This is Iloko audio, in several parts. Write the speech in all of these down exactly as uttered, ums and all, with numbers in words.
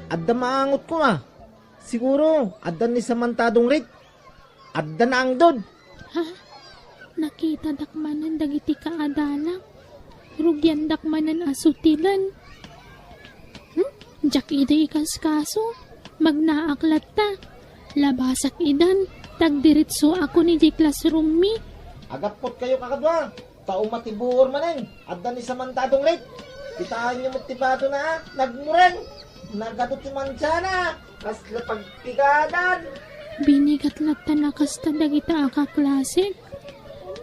Adda maangotko a. Siguro, adda ni Samantha a dungrit. Adda naangdod. Ha? Nakitadak manen dagiti kaadalak. Rugiandak manen a sutilen. Hmm? Diak idi ikaskaso. Magnaak latta. Labasak idan. Tagdiritsoakon idiay classroom mi. Agappot kayo kakadua. Ta umatibuor manen, adda ni Samantha a dungrit. Kitaenyo met ti badona a nagmureng. Nagadu ti mansiana, kasla pagpigadan. Binigat latta a kasta dagita a kaklasek.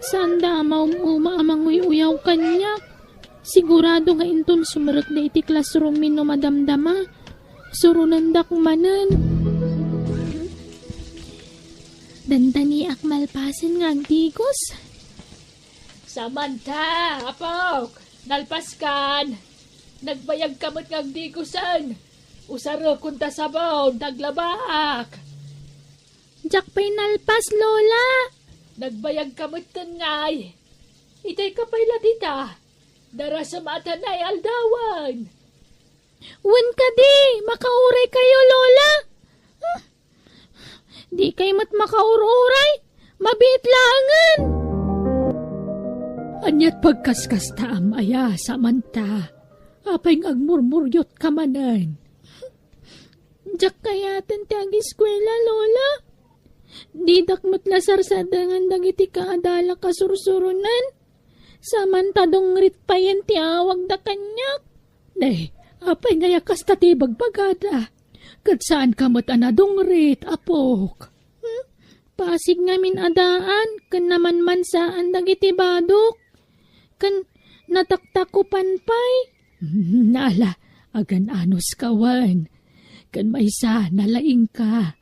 Saanda a maum-uma a manguy-uyaw kaniak. Sigurado nga inton sumrekda iti classroom mi no madamdama, suronendak manen. Dandaniak malpasen nga agdigos. Samantha, apok, nalpaskan. Nagbayagka met nga agdigosen. Usarekon ta sabon, ta aglabaak. Diak pay nalpas, Lola. Nagbayagka metten ngay. Itayka pay la dita. Darasem a tanay aldawen. Wen kadi, makauray kayo, Lola. Dikay met makaururay. Mabiit laengen. Ania't pagkaskastaam aya, Samantha? Apay nga agmurmuriotka manen? Diak kayaten ti agiskuela, Lola. Didak met la sarsadengan dagiti kaadalak a sursuronen. Samantha dungrit payen ti awagda kaniak. Ne, apay nga kasta ti ibagbagada? Ket saanka met a nadungrit, apok. Hmm? Pasig ngamin a daan ken namanmansaan dagiti badok. Ken nataktakupan pay. Hmm, ala, agan-anos ka wen. Ken maysa, nalaingka.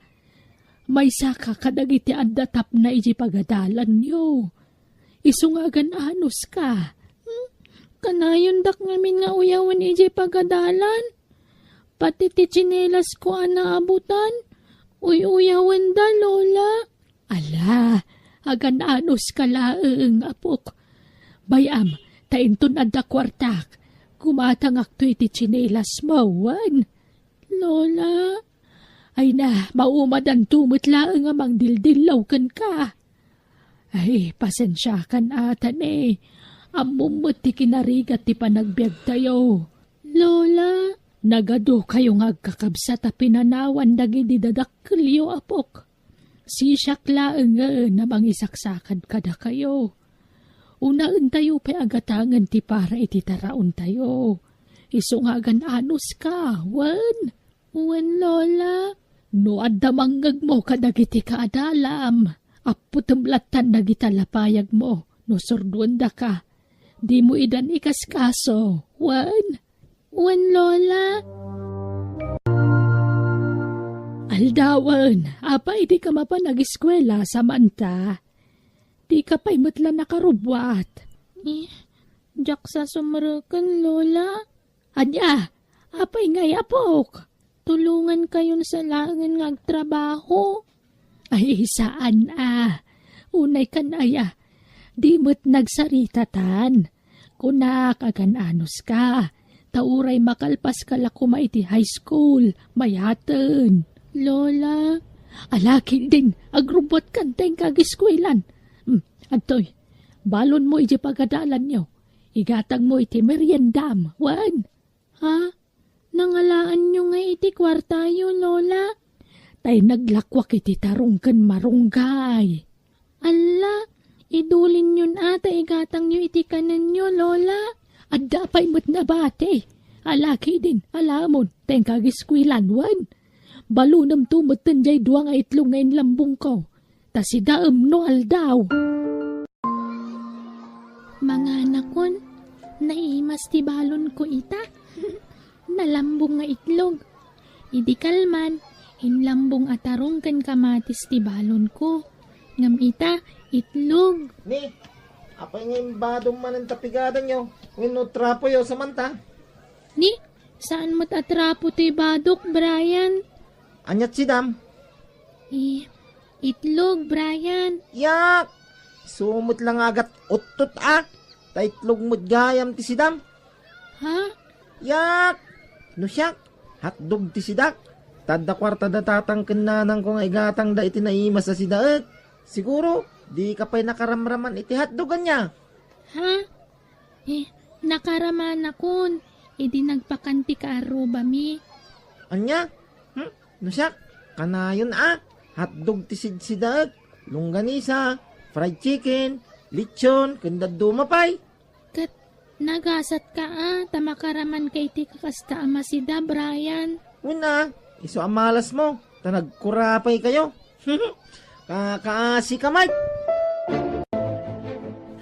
Maysaka kadagiti adda tapna idiay pagadalanyo. Isu nga agan-anos ka. Hmm? Kanayondak ngamin nga uyawen idiay pagadalan. Pati ti tsinelas ko a naabutan, uy-uyawenda, Lola. Ala, agan-anos ka laeng, apok. Bay-am, ta inton adda kuartak, gumatangakto iti tsinelas mo, wen? Lola. Ay na, maumadanto met laeng a mangdildillaw kenka. Ay, pasensiakan a, Tane. Ammom met ti kinarigat ti panagbiagtayo. Lola. Nagadu kayo nga agkakabsat a pinanawan dagidi dadakkelyo, apok. Sisiak laengen a mangisaksakad kadakayo. Unaentayo pay a gatangen ti para iti taraontayo. Isu nga agan-anos ka, wen? Wen, Lola. No adda mangngegmo kadagiti kaadalam, apputem lattan dagita lapayagmo no surduendaka. Dimo idan ikaskaso, wen? Wen, Lola. Aldawen, apay dika mapan agiskuela, Samantha? Dika pay met la nakarubbuat. Eh, diak sa sumreken, Lola. Ania, apay ngay, apok? Tulongan kayon sa laengen nga agtrabaho. Ay, saan a. Unay kan aya, di met nagsaritatan. Kunak, agan-anos ka. Ta uray makalpas ka la koma iti high school, mayaten. Lola. Alaki din, agrubbuat kan tengka agiskuelan. Hmm, adtoy, balon mo iti pagadalan nyo. Igatang mo iti meriendam, wen? Ha? Nangalaanyo nga iti kuartayo, Lola? Tay naglakwak iti tarong ken marunggay. Alla, idulinyon a ta igatangyo iti kanenyo, Lola. Adda pay met nabati. Alaki din, alamon, tengka agiskuelan, wen? Balonem to metten jay dua nga itlog nga inlambongko. Ta sidaem no aldaw. Manganakon, naimas ti balonko ita. Nalambong nga itlog. Idi kalman, inlambong a tarong ken kamatis ti balonko. Ngem ita, itlog. Ni, apay nga imbadom manen ta pigadanyo wenno trapoyo, Samantha? Ni, saan met a trapo ti badok, Brian. Aniat sidam? I-, itlog, Brian. Yak! Sumot lang agat uttot a. Ta itlog met gayam ti sidam. Ha? Yak! No siak, hotdog ti sidak. Ta adda kuarta da tatang ken nanangko nga igatangda iti naimas a sidaek. Siguro, dika pay nakaramraman iti hotdog, ania? Ha? Eh, nakaramanakon, idi nagpakan ti kaarrubami. Ania? Hmm? No siak, kanayon a, hotdog ti sidsidaek, longganisa, fried chicken, lechon, ken dadduma pay. Ket nagasatka a, ta makaramanka iti kakasta a masida, Brian. Wen a, isu a malasmo, ta nagkurapay kayo. Kakaasi ka, Mike.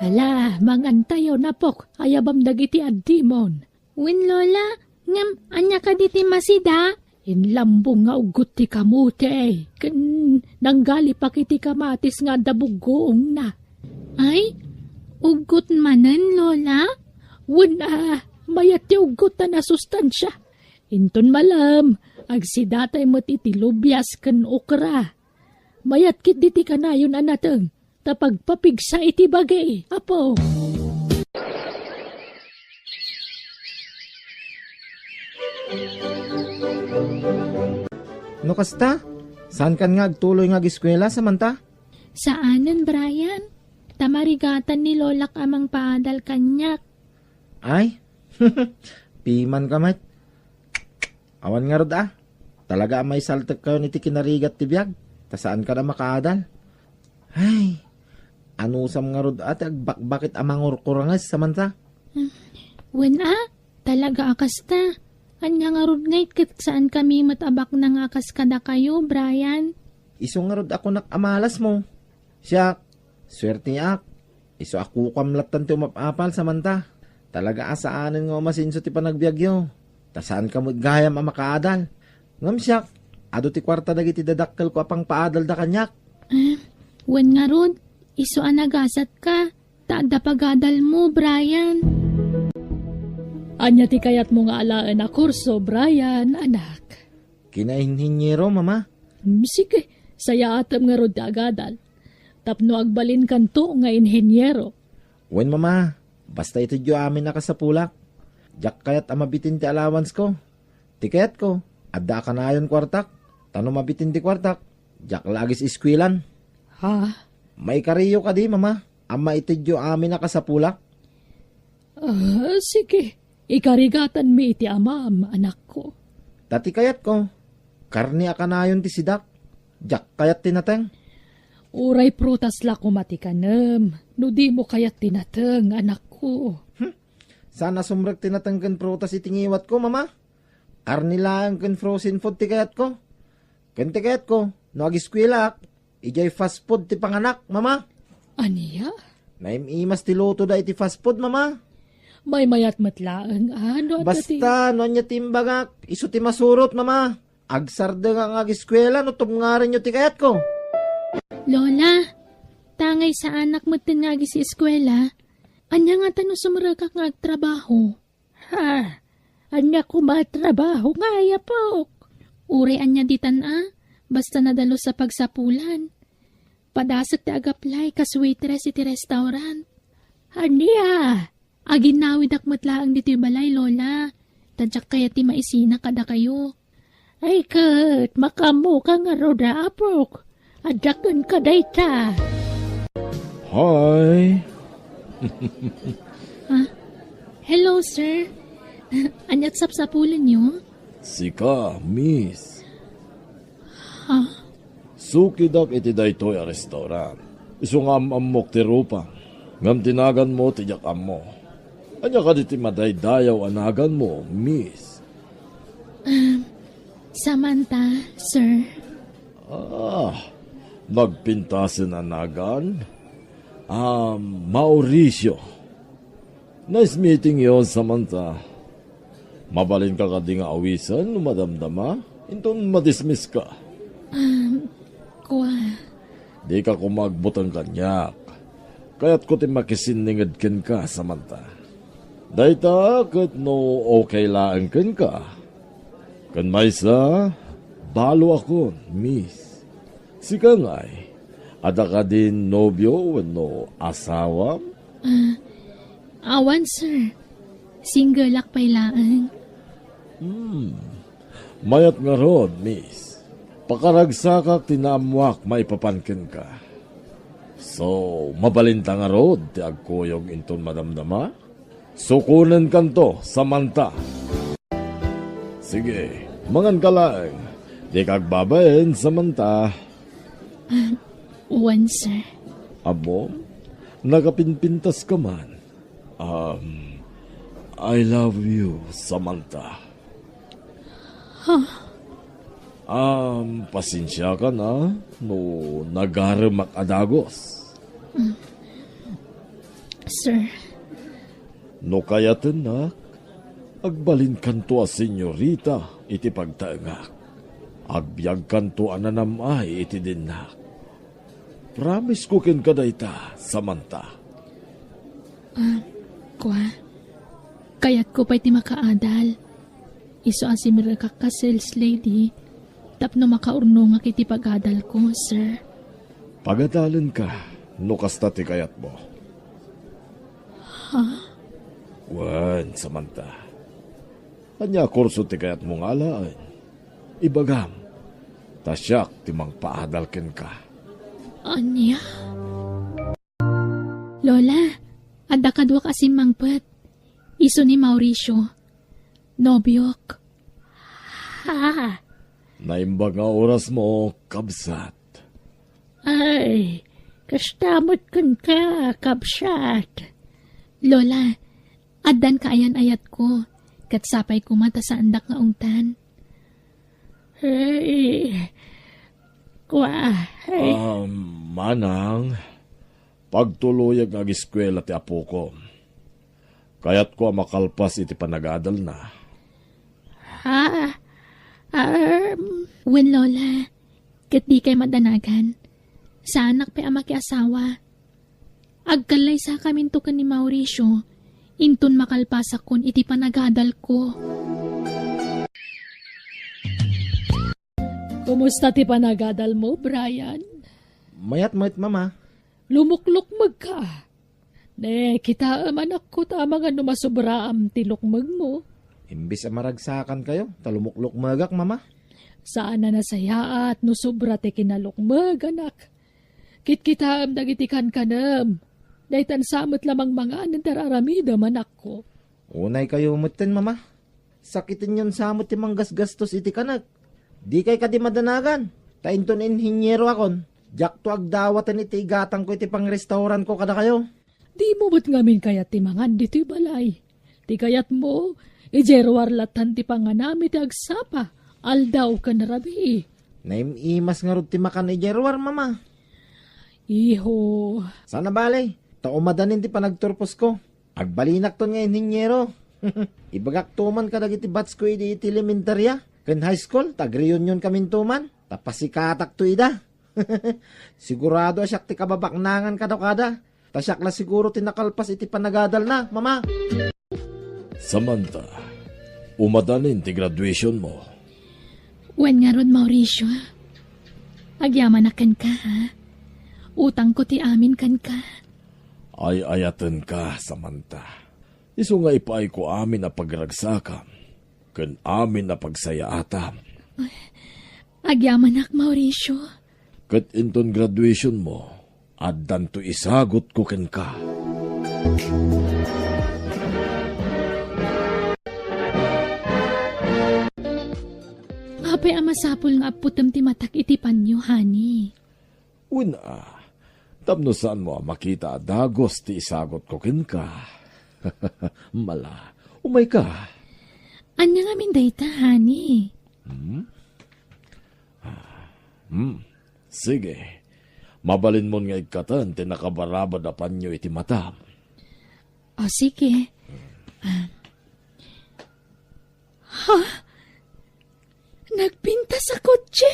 Ala, mangantayon, apok, ayabam dagiti addimon. Wen, Lola, ngem ania kadi ti masida? Inlambong nga uggot ti kamote, ken nanggalipak iti kamatis nga adda buggoongna. Ay, uggot manen, Lola? Wen a, mayat ti uggot a nasustansia. Inton malem, agsidatay met iti lubias ken okra. Mayat ketdi ti kanayon a nateng, ta pagpapigsa iti bagi, Apo. No kasta, saankan nga agtuloy nga ageskuela, Samantha? Saanen, Brian. Ta marigatan ni Lolak a mangpaadal kaniak. Ay, pimanka met. Awan ngarud a. Talaga a maisaltekkayon iti kinarigat ti biag, ta saankan a makaadal. Ay, anusam ngarud a ti agbakbakit a mangurkuranges, Samantha? Hmm. Wen a, talaga a kasta. Ania ngarud ngay ket saankami met a baknang a kas kadakayo, Brian? Isu ngarud a kunak a malasmo. Siak, suerteak. Isu a kukuam lattan ti umap-apal, Samantha. Talaga a saanen nga umasenso ti panagbiagyo. Ta saankami gayam a makaadal. Ngem siak, adu ti kuarta dagiti dadakkelko a pangpaadalda kaniak. Eh, wen ngarud, isu a nagasatka, ta adda pagadalmo, Brian. Ania ti kayatmo nga alaen a kurso, Brian, anak? Kinainhiniero, Mama. Hmm, sige, sayaatem ngarud ti agadal. Tapno agbalinkanto nga inhiniero. Wen, Mama, basta itedyo amin a kasapulak. Diak kayat a mabitin ti allowancesko. Ti kayatko, adda a kanayon kuartak. Ta no mabitin ti kuartak, diak la agis-eskuelan. Ha? Maikariyo kadi, Mama, a maitedyo amin a kasapulak? Ah, sige. Ikarigatanmi iti amam, anakko. Ta ti kayatko, karne a kanayon ti sidak. Diak kayat ti nateng. Uray prutas la koma ti kanem, no dimo kayat ti nateng, anakko. Hmm. Saan a sumrek ti nateng ken prutas iti ngiwatko, Mama. Karne laeng ken frozen food ti kayatko. Ken ti kayatko, no agiskuelaak, idiay fast food ti panganak, Mama. Ania? Naim-imas ti lutoda iti fast food, Mama. Maymayat met laeng, a, no adda ti Basta, no ania ti imbagak, isu ti masurot, Mama. Agsardengak nga agiskuela no tumngarenyo ti kayatko. Lola, tangay saanak metten nga agis-eskuela. Ania ngata no sumrekak nga agtrabaho? Ha? Ania koma a trabaho ngay, apok? Uray ania ditan a, basta nadalus a pagsapulan. Padasek ti agaplay kas waitress iti restaurant. Ania? Aginnawidak met laeng ditoy balay, Lola. Ta diak kayat ti maisina kadakayo. Ay ket, makaammoka ngarud a, apok. Adda kenka dayta. Hi. Ah, hello, sir. Aniat sapsapulenyo? Sika, miss. Ha? Sukidak iti daytoy a restaurant. Isu nga am-ammok ti rupam. Ngem ti naganmo ti diak ammo. Ania kadi ti madaydayaw a naganmo, miss? Um, Samantha, sir. Ah, nagpintasen a nagan? Um, Mauricio. Nice meeting you, Samantha. Mabalinka kadi nga awisen no madamdama? Inton madismiss ka. Um, kua. Dika koma agbuteng kaniak. Kayatko ti makisinninged kenka, Samantha. Dayta ket no okay laeng kenka. Ken maysa, balo akon, miss. Sika ngay, adda kadin nobio wenno asawam? Ah, awan, sir. Single-ak pay laeng. Hmm. Mayat ngarud, miss. Pakaragsakak ti naammoak maipapan kenka. So, mabalinta ngarud ti agkuyog inton madamdama? Sukonenkanto, Samantha. Sige, manganka laeng. Dika agbabain, Samantha. Ah, wen, sir. Ammom, nakapinpintaska man. Um, I love you, Samantha. Huh? Um, pasensiakan a no nagaremak a dagus. Mm. Sir. No kayatennak, agbalinkanto a senyorita iti pagtaengak. Agbiagkanto a nanam-ay iti dinnak. Promise ko kenka dayta, Samantha. Ah, kua, kayatko pay ti makaadal. Isu a simrekak a sales lady tapno makaurnongak iti pag-adalko, sir. Pagadalenka no kasta ti kayatmo. Ha? Wen, Samantha. Ania a kurso ti kayatmo nga alaen? Ibagam, ta siak ti mangpaadal kenka. Ania? Lola, adda kaduak a simmangpet. Isu ni Mauricio. Nobiok. Ha? Naimbag nga orasmo, kabsat. Ay, kasta met kenka, kabsat. Lola, addan kaayan-ayatko, ket sapay koma ta saandak nga ungtan. Ay, kua, ay. Ah, manang, pagtuloyek nga ageskuela ti apoko. Kayatko a makalpas iti panagadalna. Ha? Um. Wen, Lola. Ket dikay madanagan. Saanak pay a makiasawa. Agkallaysakaminto ken ni Mauricio, inton makalpasakon iti panagadalko. Kumusta ti panagadalmo, Brian? Mayat met, Mama. Lumuklukmegka. Ne, kitaem, anakko, ta amangan no masobraam ti lukmegmo. Imbes a maragsakankayo, ta lumuklukmegak, Mama. Saan a nasayaat no sobra ti kinalukmeg, anak. Kitkitaem dagiti kankanem. Daytan sa met la mangmangan ti ar-aramidem, anakko. Unaykayo metten, Mama. Sakitenyon sa met ti manggasgastos iti kanek. Dikay kadi madanagan. Ta inton inhiniero akon, diakto agdawaten iti igatangko iti pangrestauranko kadakayo. Dimo met ngamin kayat ti mangan ditoy balay. Ti kayatmo, idiay ruar lattan ti panganam iti agsapa, aldaw ken rabii. Naim-imas ngarud ti makan idiay ruar, Mama. Iho. Saan a bale, ta umadanin ti panagturposko. Agbalinakton nga inhiniero. Ibagakto man kadagiti batchko idi iti elementaria ken high school, ta agreunionkaminto man, ta pasikatakto ida. Sigurado a siak ti kababaknangan kadakada, ta siak la siguro ti nakalpas iti panagadalna, Mama. Samantha, umadanin ti graduationmo. Wen ngarud, Mauricio. Agyamanak kenka, ha? Utangko ti amin kenka. Ay-ayatenka, Samantha. Isu nga ipaayko amin a pagragsakam ken amin a pagsayaatam. Agyamanak, Mauricio. Ket inton graduationmo, addanto isagutko kenka. Apay a masapul nga apputem ti matak iti panyo, honey? Wen a, tapno saanmo a makita a dagus ti isagutko kenka. Mala, umayka. Ania ngamin dayta, honey? Hmm? Ah, hmm. Sige. Mabalinmon nga ikkaten ti nakabarabad a panyo iti matam. O, sige. Ah. Ha? Nagpintas a kotse?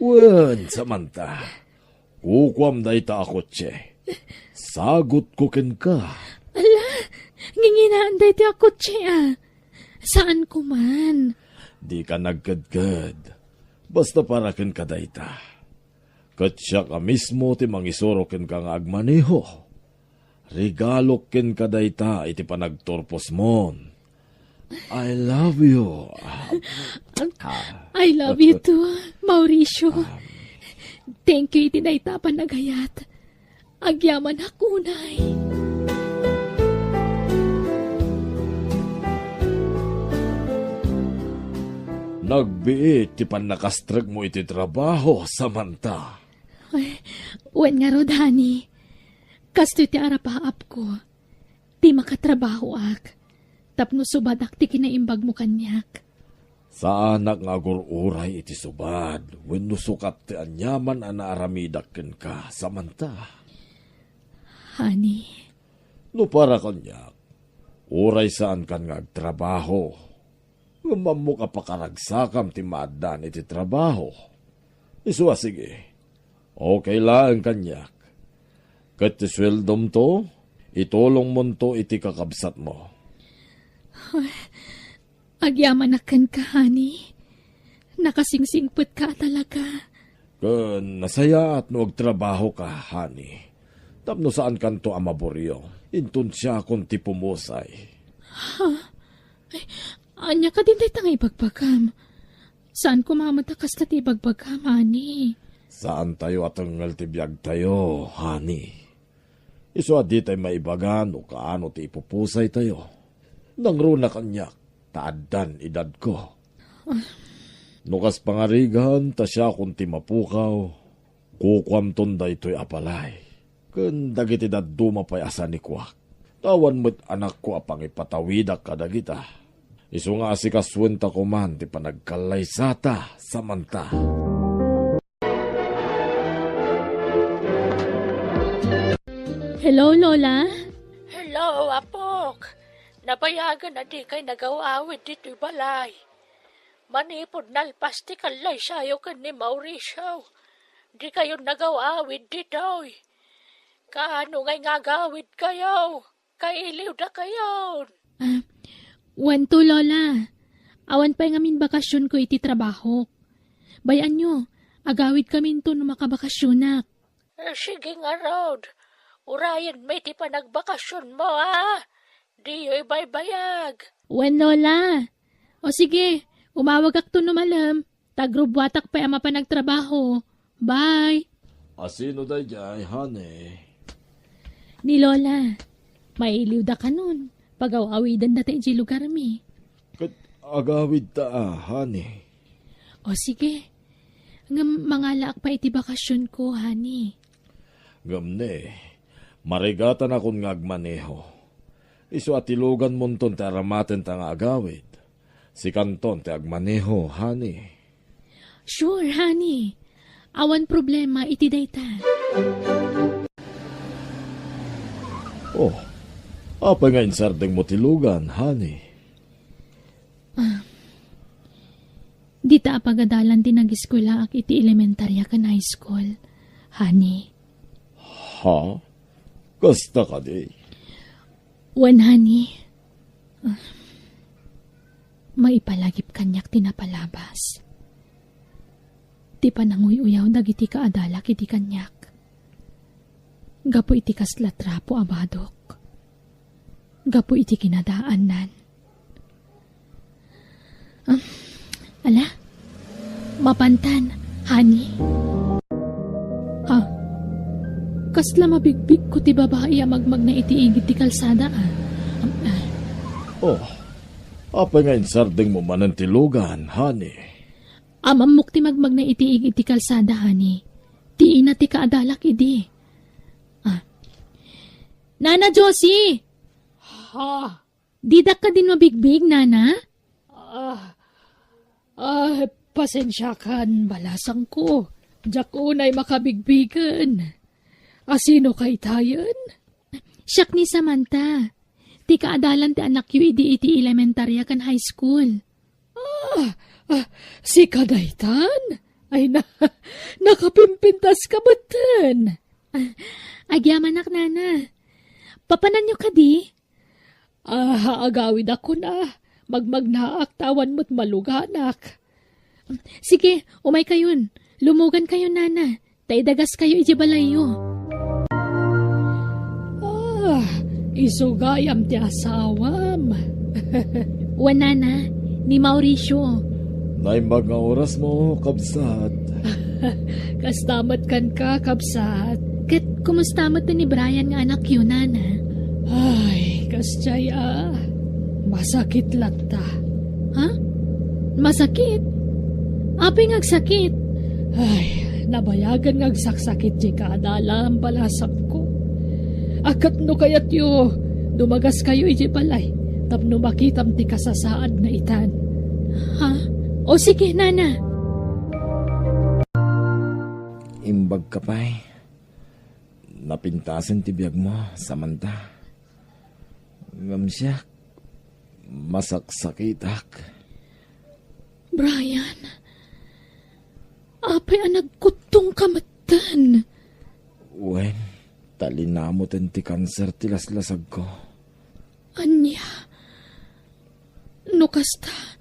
Wen, Samantha. Kukuam dayta a kotse. Sagutko kenka. Ala, nginginaan dayta a kotse, a. Saanko man. Dika nagkedked. Basta para kenka dayta. Ket siak a mismo ti mangisuro kenka nga agmaneho. Regalok kenka dayta iti panagturposmon. I love you. I love you too, Mauricio. Thank you iti dayta a panagayat. Agyamanak unay. Nagbiit ti pannakastrekmo iti trabaho, Samantha. Ay, wen ngarud, honey. Kastoy ti arapaapko. Ti makatrabahoak tapno subadak ti kinaimbagmo kaniak. Saanak nga agur-uray iti subad wenno sukat ti aniaman a naaramidak kenka, Samantha. Honey. No para kaniak, uray saankan nga agtrabaho, ngem ammok a pakaragsakam ti maaddaan iti trabaho. Isu a sige, okay laeng kaniak. Ket ti sueldomto, itulongmonto iti kakabsatmo. Agyamanak kenka, honey. Nakasingsingpetka a talaga. Ken nasayaat no agtrabahoka, honey. Tapno saankanto a maburyo, inton siakon ti pumusay. Ha? Ay, ania kadi dayta nga ibagbagam? Saan koma met a kasta ti ibagbagam, honey. Saantayo a tengngel ti biagtayo, honey. Isu a ditay maibaga no kaano ti ipupusaytayo. Nangruna kaniak ta addan edadko. No kas pangarigan ta siakon ti mapukaw, kukuamton daytoy a balay ken dagiti dadduma pay a sanikuak. Ta awan met anakko a pangipatawidak kadagita. Isu nga asikasuenta koman ti panagkallaysata, Samantha. Hello, Lola? Hello, apok. Nabayagen a dikay nagaw-awid ditoy balay. Manipud nalpas ti kallaysayo ken ni Mauricio, dikayon nagaw-awid ditoy. Kaano ngay nga agawidkayo? Kailiwdakayon. Ah, wen to, Lola. Awan pay ngamin bakasionko iti trabahok. Bay-anyo, agawidkaminto no makabakasionak. Eh, sige ngarud. Urayenmi ti panagbakasionmo, a? Diyo ibaybayag. Wen, Lola. O sige, umawagakto no malem. Ta agrubbuatak pay a mapan agtrabaho. Bye. Asino daydiay, honey? Ni Lola. Mailiwdakanon. Pagaw-awidendata idiay lugarmi. Ket agawidta a, honey. O sige. Ngem mangalaak pay iti bakasionko, honey. Ngem ne, marigatanakon nga agmaneho. Isu a tiluganmonton ti aramatenta nga agawid. Sikanton ti agmaneho, honey. Sure, honey. Awan problema iti dayta. Oh, apay nga insardengmo ti lugan, honey? Ah, dita a pagadalan ti nagiskwelaak iti elementaria ken high school, honey. Ha? Kasta kadi? Wen, honey. Ah, maipalagip kaniak ti napalabas. Ti pananguy-uyaw dagiti kaadalak idi kaniak. Gapu iti kasla trapo a badok. Gapu iti kinadaannan. Ah, ala, mapantan, honey. Ah, kasla mabigbigko ti babai a magmagna iti igid ti kalsada, ah. Ah, ah. Oh, apay nga insardengmo manen ti lugan, honey? Amammok ti magmagna iti igid ti kalsada, honey. Ti ina ti kaadalak idi. Ah. Nana Josie! Ha? Didak kadin mabigbig, Nana? Ah, ah, pasensiakan, balasangko. Diak unay makabigbigen. Asino kaytayen? Siak ni Samantha. Ti kaadalan ti anakyo idi iti elementaria ken high school. Ah, ah, sika daytan? Ay na, nakapimpintas ka metten. Ah, agyamanak, Nana. Papananyo kadi? Ah, agawidakon a. Magmagnaak ta awan met maluganak. Sige, umaykayon. Lumugankayon, Nana. Ta idagaskayo idiay balayyo. Ah, isu gayam ti asawam. Wen, Nana, Ni Mauricio. Naimbag nga orasmo, kabsat. Kasta met kenka, kabsat. Ket kumusta met ni Brian nga anakyo, nana? Ay, kasdiay a, masakit latta. Ha? Masakit? Apay nga agsakit? Ay, nabayagen nga agsaksakit diay kaadalam balasakko. A ket no kayatyo, dumagaskayo idiay balay tapno makitam ti kasasaadna itan. Ha? O sige, nana. Imbagka pay. Napintasen ti biagmo, Samantha. Ngem siak, masaksakitak. Brian, apay a nagkuttongka metten? Wen, ta linamoten ti kanser ti laslasagko. Ania? No kasta,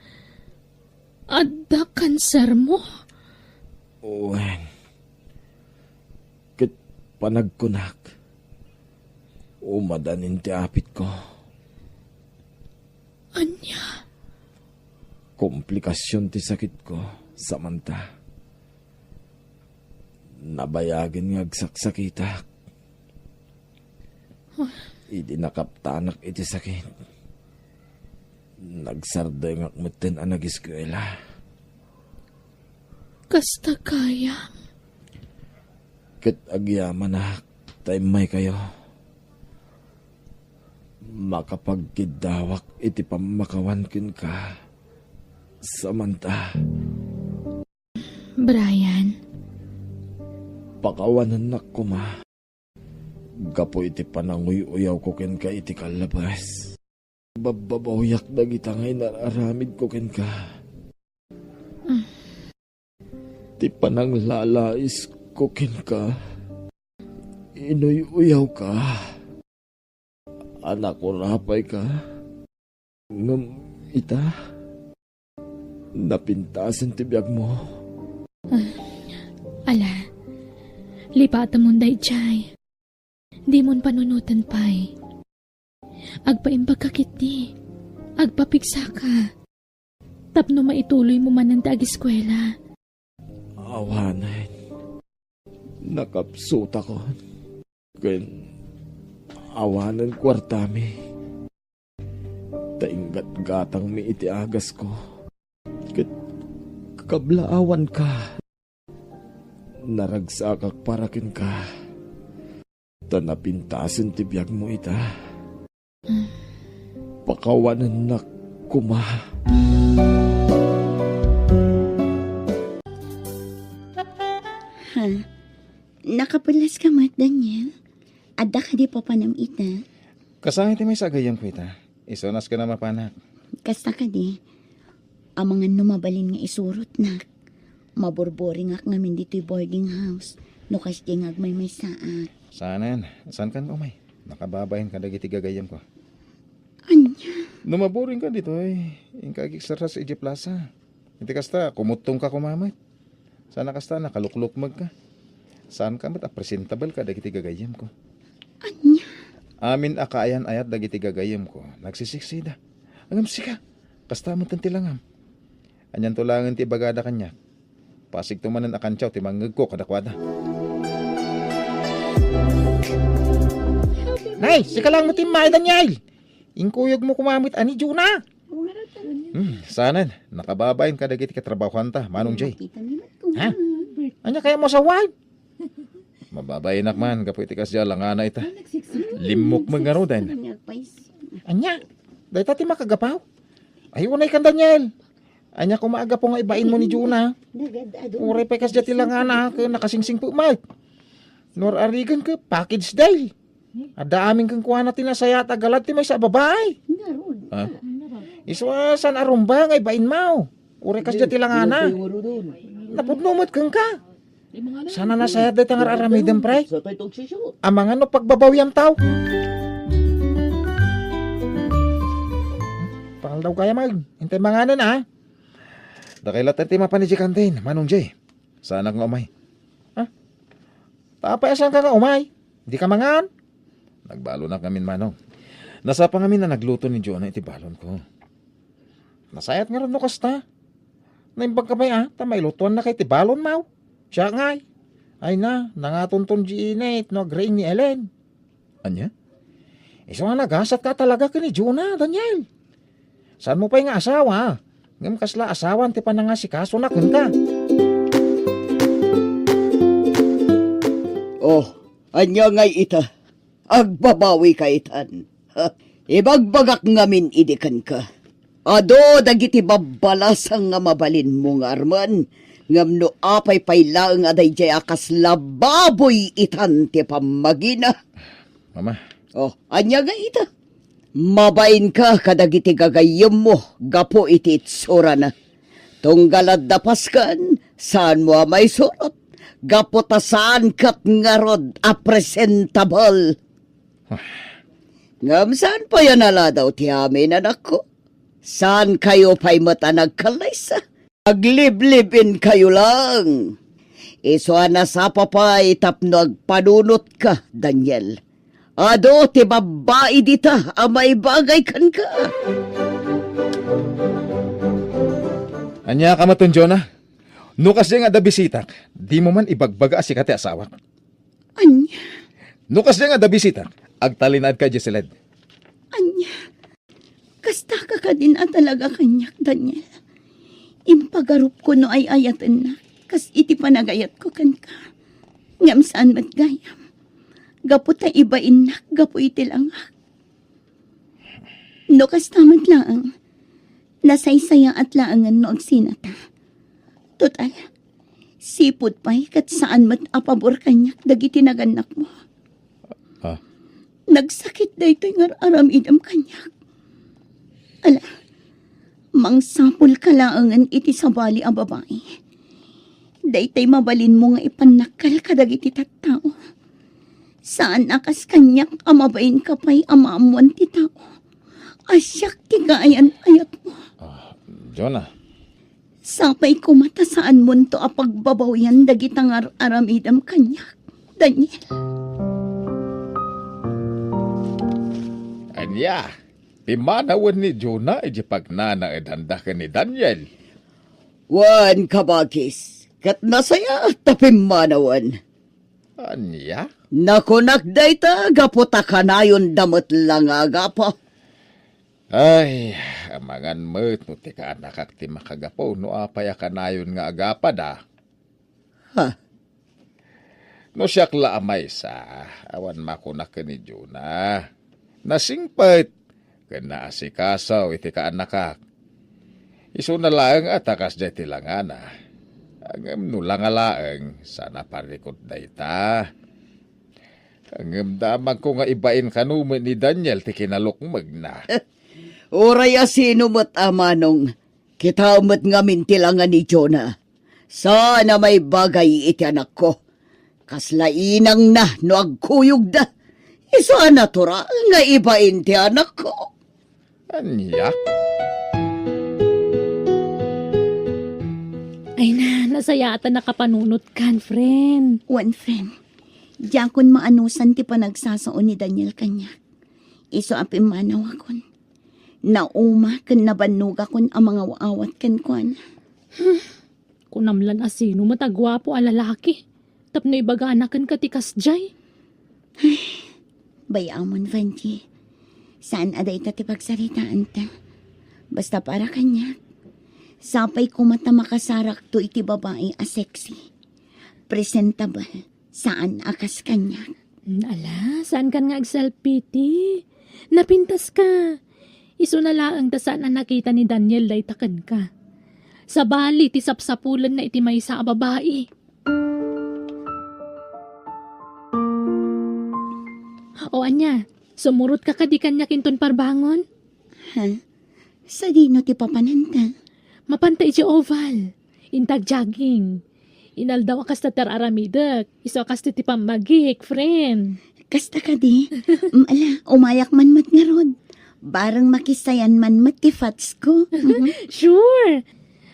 adda kansermo? Wen, ket panagkunak, umadanin ti apitko. Ania? Komplikasion ti sakitko, Samantha. Nabayagen nga agsaksakitak. Huh? Idi nakaptanak iti sakit, nagsardengak metten a nagiskuela. Kasta gayam. Ket agyamanak ta immaykayo. Makapagkiddawak iti pammakawan kenka, Samantha. Brian. Pakawanennak koma. Gapu iti pananguy-uyawko kenka iti kallabas, babbabawiak dagita nga inar-aramidko kenka. Mm. Ti pananglalaisko kenka, inuy-uyawka. A nakurapayka. Ngem ita, napintasen ti biagmo. Ah, ala, lipatemon daydiay. Dimon panunoten pay. Agpaimbagka ketdi. Agpapigsaka. Tapno maituloymo manen ti agiskuela. Awanen. Nakapsutakon. Ken awanen kuartami. Ta inggatgatangmi iti agasko. Ket kablaawanka. Naragsakak para kenka. Ta napintasen ti biagmo ita. Pakawanennak koma. Ha? Nakapulas ka met, Daniel? Adda kadi papanam ita? Kasangay ti maysa a gayyemko ita. Isu a nasken a mapanak. Kasta kadi? Amangan no mabalin nga isurotnak. Maburburingak ngamin ditoy boarding house no kasdiay nga agmaymaysaak. Saanen, saankan nga umay. Makababain kadagiti gagayyemko. Ania? No maburingka ditoy, inka agikserras idiay plasa. Iti kasta, kumuttongka koma met. Saan a kasta, nakaluklukmegka. Saanka met a presentable kadagiti gagayyemko. Ania? Amin a kaayan-ayat dagiti gagayyemko, nagsisiksida. Ngem sika, kasta met ti langam. Anianto laengen ti ibagada kaniak? Pasigto manen a kantiaw ti mangngegko kadakuada. Nay, sika laeng met ti immay, Daniel! Inkuyogmo koma met a ni Juna. Hmm, saanen, nakababain kadagiti katrabahoanta, Manong Jay. Ha? Ania kayatmo a sawaen? Mababainak man, gapu iti kasdiay a langana ita. Limmukmeg ngaruden. Ania? Dayta ti makagapu? Ay, unaykan, Daniel. Ania koma a gapu nga ibainmo ni Juna? Uray pay kasdiay ti langana, ket nakasingsingpet met. No ar-arigan ket package deal. Adda amin kenkuana ti nasayaat a galad ti maysa a babai. Ngarud. Ha? Isu a saan a rumba nga ibainmo. Uray kasdiay ti langana. Napudno met kenka. Saan a nasayaat dayta nga ar-aramidem, pre? Amangan no pagbabawiantaw. Pangaldaw kaya, Mag. Intay manganen, a. Dakay latta ti mapan idiay kantin, Manong Jay. Saanak nga umay. Ha? Ta apay a saanka nga umay? Dika mangan? Nagbalonak ngamin, Manong. Nasapa ngamin a nagluto ni Jonah iti balonko. Nasayaat ngarud no kasta. Naimbag ka pay a, ta mailutuannaka iti balon, maw? Siak ngay. Ay na, nangatonton di init no agriing ni Ellen. Ania? Isu a nagasatka talaga ken ni Jonah, Daniel. Saanmo pay nga asawa, ngem kasla asawan ti panangasikasona kenka. Oh, ania ngay ita? Agbabawika itan. Ha, ibagbagak ngamin idi kenka. Adu dagiti babbalasang nga mabalinmo nga armen, ngem no apay pay laeng a daydiay a kasla baboy itan ti pammagina. Mama. Oh, ania ngay ita? Mabainka kadagiti gagayyemmo gapu iti itsurana. Tunggal adda pasken, saanmo a maisurot, gapu ta saan ket ngarud a presentable. Ngem saan pay a naladaw ti amin, anakko? Saankayo pay met a nagkallaysa? Agliblib-inkayo laeng. Isu a nasapa pay tapno agpanunotka, Daniel. Adu ti babbai dita a maibagay kenka. Ania ka met, Jonah? No kasdiay nga adda bisitak, dimo man ibagbaga a sika ti asawak. Ania? No kasdiay nga adda bisitak, agtalinaedka idiay siled. Ania? Kasta ka kadin a talaga kaniak, Daniel. Impagarupko no ay-ayatennak, kas iti panagayatko kenka. Ngem saan met gayam. Gapu ta ibainnak gapu iti langak. No kasta met laeng, nasaysayaat laengen no agsinata. Total, sipud pay ket saan met a pabor kaniak dagiti nagannakmo. Ah. Nagsakit daytoy nga ar-aramidem kaniak. Ala, mangsapulka laengen iti sabali a babai. Daytoy mabalinmo nga ipannakkel kadagiti tattao. Saan a kas kaniak a mabainka pay a maammoan ti tao a siak ti kaayan-ayatmo. Ah, Jonah. Sapay koma ta saanmonto a pagbabawian dagita nga ar-aramidem kaniak, Daniel. Ania? Pimmanawen ni Jonah iti pagnanaedanda ken ni Daniel. Wen, kabagis, ket nasayaat ta pimmanawen. Ania? Nakunak dayta gapu ta kanayonda met la nga agapa. Ay, amangan met no ti kaanakak ti makagapu no apay a kanayon nga agapada. Ha? No siak la a maysa, awan makunak ken ni Jonah. Nasingpet ken naasikaso iti kaanakak. Isuna laeng a ta kasdiay ti langana. Ngem no langa laeng, saan a parikut dayta. Ngem damagko nga ibain kano met ni Daniel ti kinalukmegna. Uray a sino met a manong, kitaem met ngamin ti langa ni Jonah. Saan a maibagay iti anakko. Kasla inangna no agkuyogda. Isu a natural nga ibain ti anakko. Ania? Ay na, nasayaat a nakapanunotkan, friend. Wen, friend. Diakon maanusan ti panagsasao ni Daniel kaniak. Isu a pimmanawakon. Nauma ken nabannogakon a mangaw-awat kenkuana. Kunam lan a sino met a guapo a lalaki tapno ibagana kenka ti kasdiay. Bay-amon, Vangie. Saan a dayta ti pagsaritaanta. Basta para kaniak, sapay koma ta makasarakto iti babai a sexy, presentable, saan a kas kaniak. Mm, ala, saankan nga agself-pity. Napintaska. Isuna laeng ta saan a nakita ni Daniel dayta kenka. Sabali ti sapsapulenna iti maysa a babai. O ania, sumurotka kadi kaniak inton parbangon? Ha? Sadino ti papananta? Mapanta idiay oval. Inta agjogging. Inaldaw a kasta ti ar-aramidek. Isu a kasta ti pammagik, friend. Kasta kadi? Mm, ala, umayak man met ngarud. Bareng makisayan man met ti fatsko. Sure.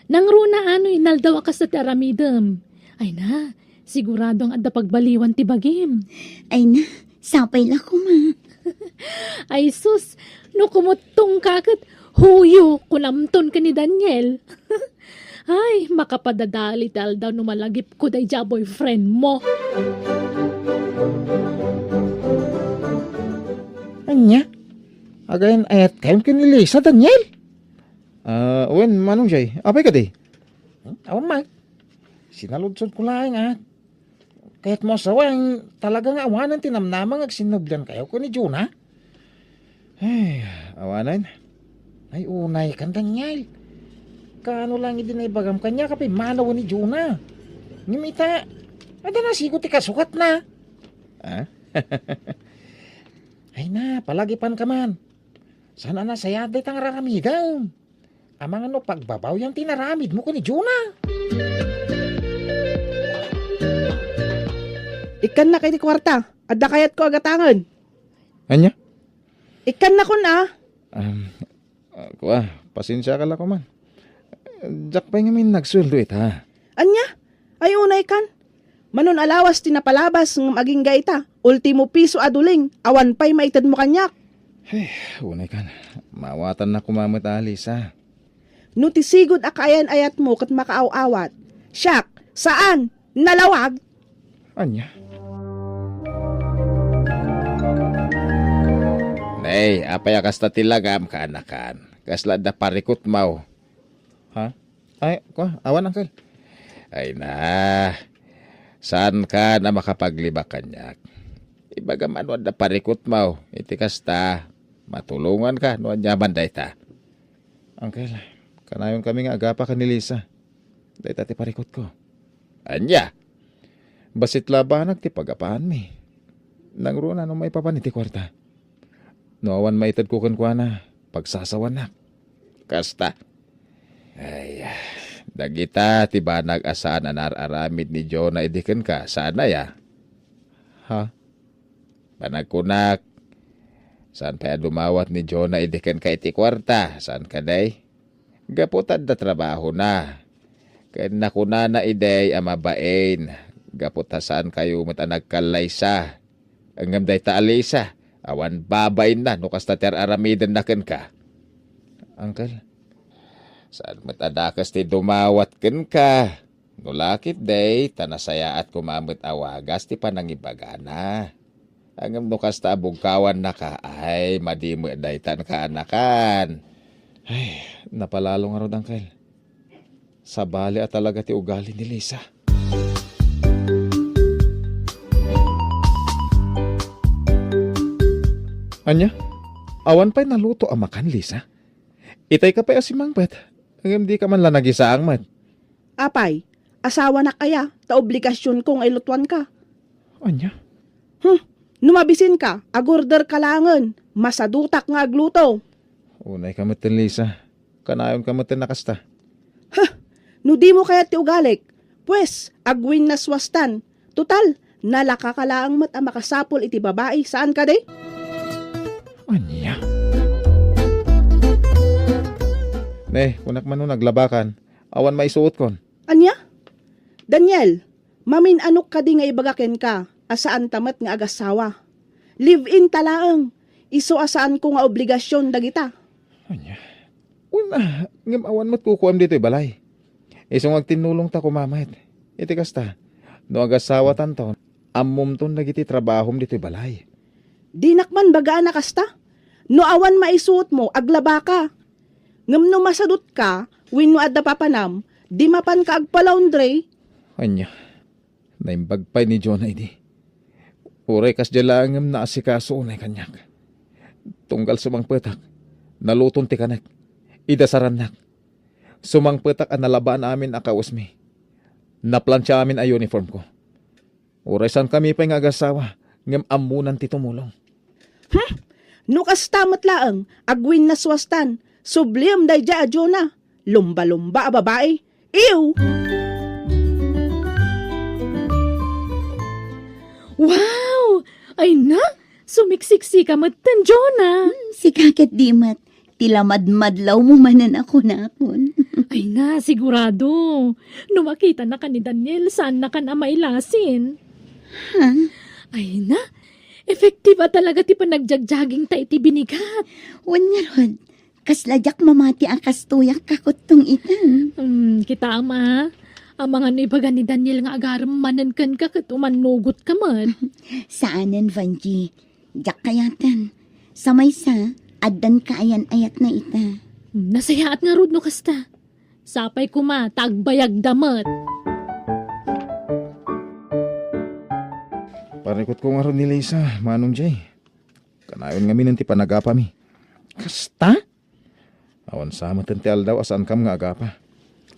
Nangruna a no inaldaw a kasta ti aramidem. Ay na, sigurado nga adda pagbaliwan ti bagim. Ay na, sapay la koma. Ay sus, no kumuttongka ket Puyo, kunamton ken ni Daniel. Ay, makapadadali ti aldaw no malagipko daydiay a boyfriend mo. Ania? Agayan-ayatkayon ken ni Lisa, Daniel? Ah, wen, Manong Jay, apay kadi? Hmm? Awan man. Sinaludsodko laeng, a. Kayatmo a sawen, talaga nga awanen ti namnama nga agsinnubliankayo ken ni Jonah? Ay, awanen. Ay, unaykan, Daniel. Kaano lang idi naibagam kaniak a pimmanawen ni Jonah? Ngem ita, adda nasigo ti kasukatna. Ah? Ay na, palagipanka man. Saan a nasayaat dayta nga ar-aramidem? Amangan no pagbabawiam ti inaramidmo ken ni Jonah. Ikkannaka iti kuarta. Adda kayatko a gatangen. Ania? Ikkannakon a. Um, ah, kua, pasensiaka la koman. Diak pay ngamin nagsueldo ita. Ania? Ay, unaykan. Manon a lawas ti napalabas ngem agingga ita, ultimo piso a duling, awan pay maitedmo kaniak. Ay, unaykan. Maawatannak koma met a, Lisa. No ti sigud a kaayan-ayatmo ket makaaw-awat, siak, saan, nalawag. Ania? Nay, apay a kasta ti lagam, kaanakan? Kasla adda parikutmo? Ha? Ay, kua, awan, Uncle. Ay na, saankan a makapaglibak kaniak. Ibagam no adda parikutmo, iti kasta, matulonganka no aniaman dayta. Uncle, kanayonkami nga agapa ken ni Lisa. Dayta ti parikutko. Ania? Bassit labanag ti pagapaanmi. Nangruna no maipapan iti kuarta. No awan maitedko kenkuana, pagsasawanak. Kasta. Ay, dagita ti banag a saan a naar-aramid ni Jonah idi kenka, saan aya? Ha? Banagkunak, saan pay a dumawat ni Jonah idi kenka iti kuarta, saan kadi? Gapu ta adda trabahona. Ken nakunana idi a mabain, gapu ta saankayo met a nagkallaysa. Ngem dayta a Lisa, awan babainna no kasta ti ar-aramidenna kenka. Uncle, saan met a dakes ti dumawat kenka. No la ketdi, ta nasayaat koma met a wagas ti panangibagana. Ngem no kasta a bugkawannaka, ay, madi met daytan kaanakan. Ay, napalalo ngarud, Uncle. Sabali a talaga ti ugali ni Lisa. Ania? Awan pay naluto a makan, Lisa? Itayka pay a simangpet, ngem dika man la nagisaang met. Apay, asawanak aya, ta obligasionko nga ilutuanka. Ania? Hmm, no mabisinka, agorderka laengen, masadutak nga agluto. Unayka metten, Lisa. Kanayonka metten a kasta. Huh, no dimo kayat ti ugalik, pues, agwinnaswastan. Total, nalakaka laeng met a makasapul iti babai, saan kadi? Ania? Ne, kunak man no naglabakan, awan maisuotkon. Ania? Daniel, mamin-anok kadi nga ibaga kenka a saanta met nga agasawa? Live-in ta laeng, isu a saanko nga obligasion dagita. Ania? Wen, ngem awan met kukuam ditoy balay. Isu nga agtinnulongta koma met. Iti kasta, no agasawatanton, ammomton dagiti trabahom ditoy balay. Dinak man bagaan a kasta. No awan maisuotmo, aglabaka. Ngem no masadutka, wenno adda papanam, di mapanka agpa-laundry. Ania? Naimbag pay ni Jonah idi. Uray kasdiay laeng ngem naasikaso unay kaniak. Tunggal sumangpetak, naluton ti kanek. Idasarannak. Sumangpetak a nalabaan amin a kawesmi. Naplantia amin a uniformko. Uray saankami pay nga agasawa, ngem ammonan ti tumulong. Hmm? No kasta met laeng, agwinnaswastan, subliem daydiay a Jonah. Lumba-lumba a babai. Ew! Wow! Ay na, sumiksiksika metten, Jonah. Hmm, sika ket di met. Ti lamadmadlawmo manen a kunakon. Ay na, sigurado. No makitanaka ni Daniel, saannakan a mailasin. Ha? Ay na, effective a talaga ti panagjagjagingta iti binigat. Wen ngarud, Kasla diak mamati a kastoyak kakuttong ita. Hmm, kitaem a. Amangan no ibaga ni Daniel nga agarem manen kenka ket umannugotka met. Saanen, Vangie. Diak kayaten. Sa maysa, addan kaayan-ayatna ita. Hmm, nasayaat ngarud no kasta. Sapay koma ta agbayagda met. Parikutko ngarud ni Lisa, Manong Jay. Kanayon ngamin ti panagapami. Kasta? Awan sa met ti aldaw a saankam nga agapa.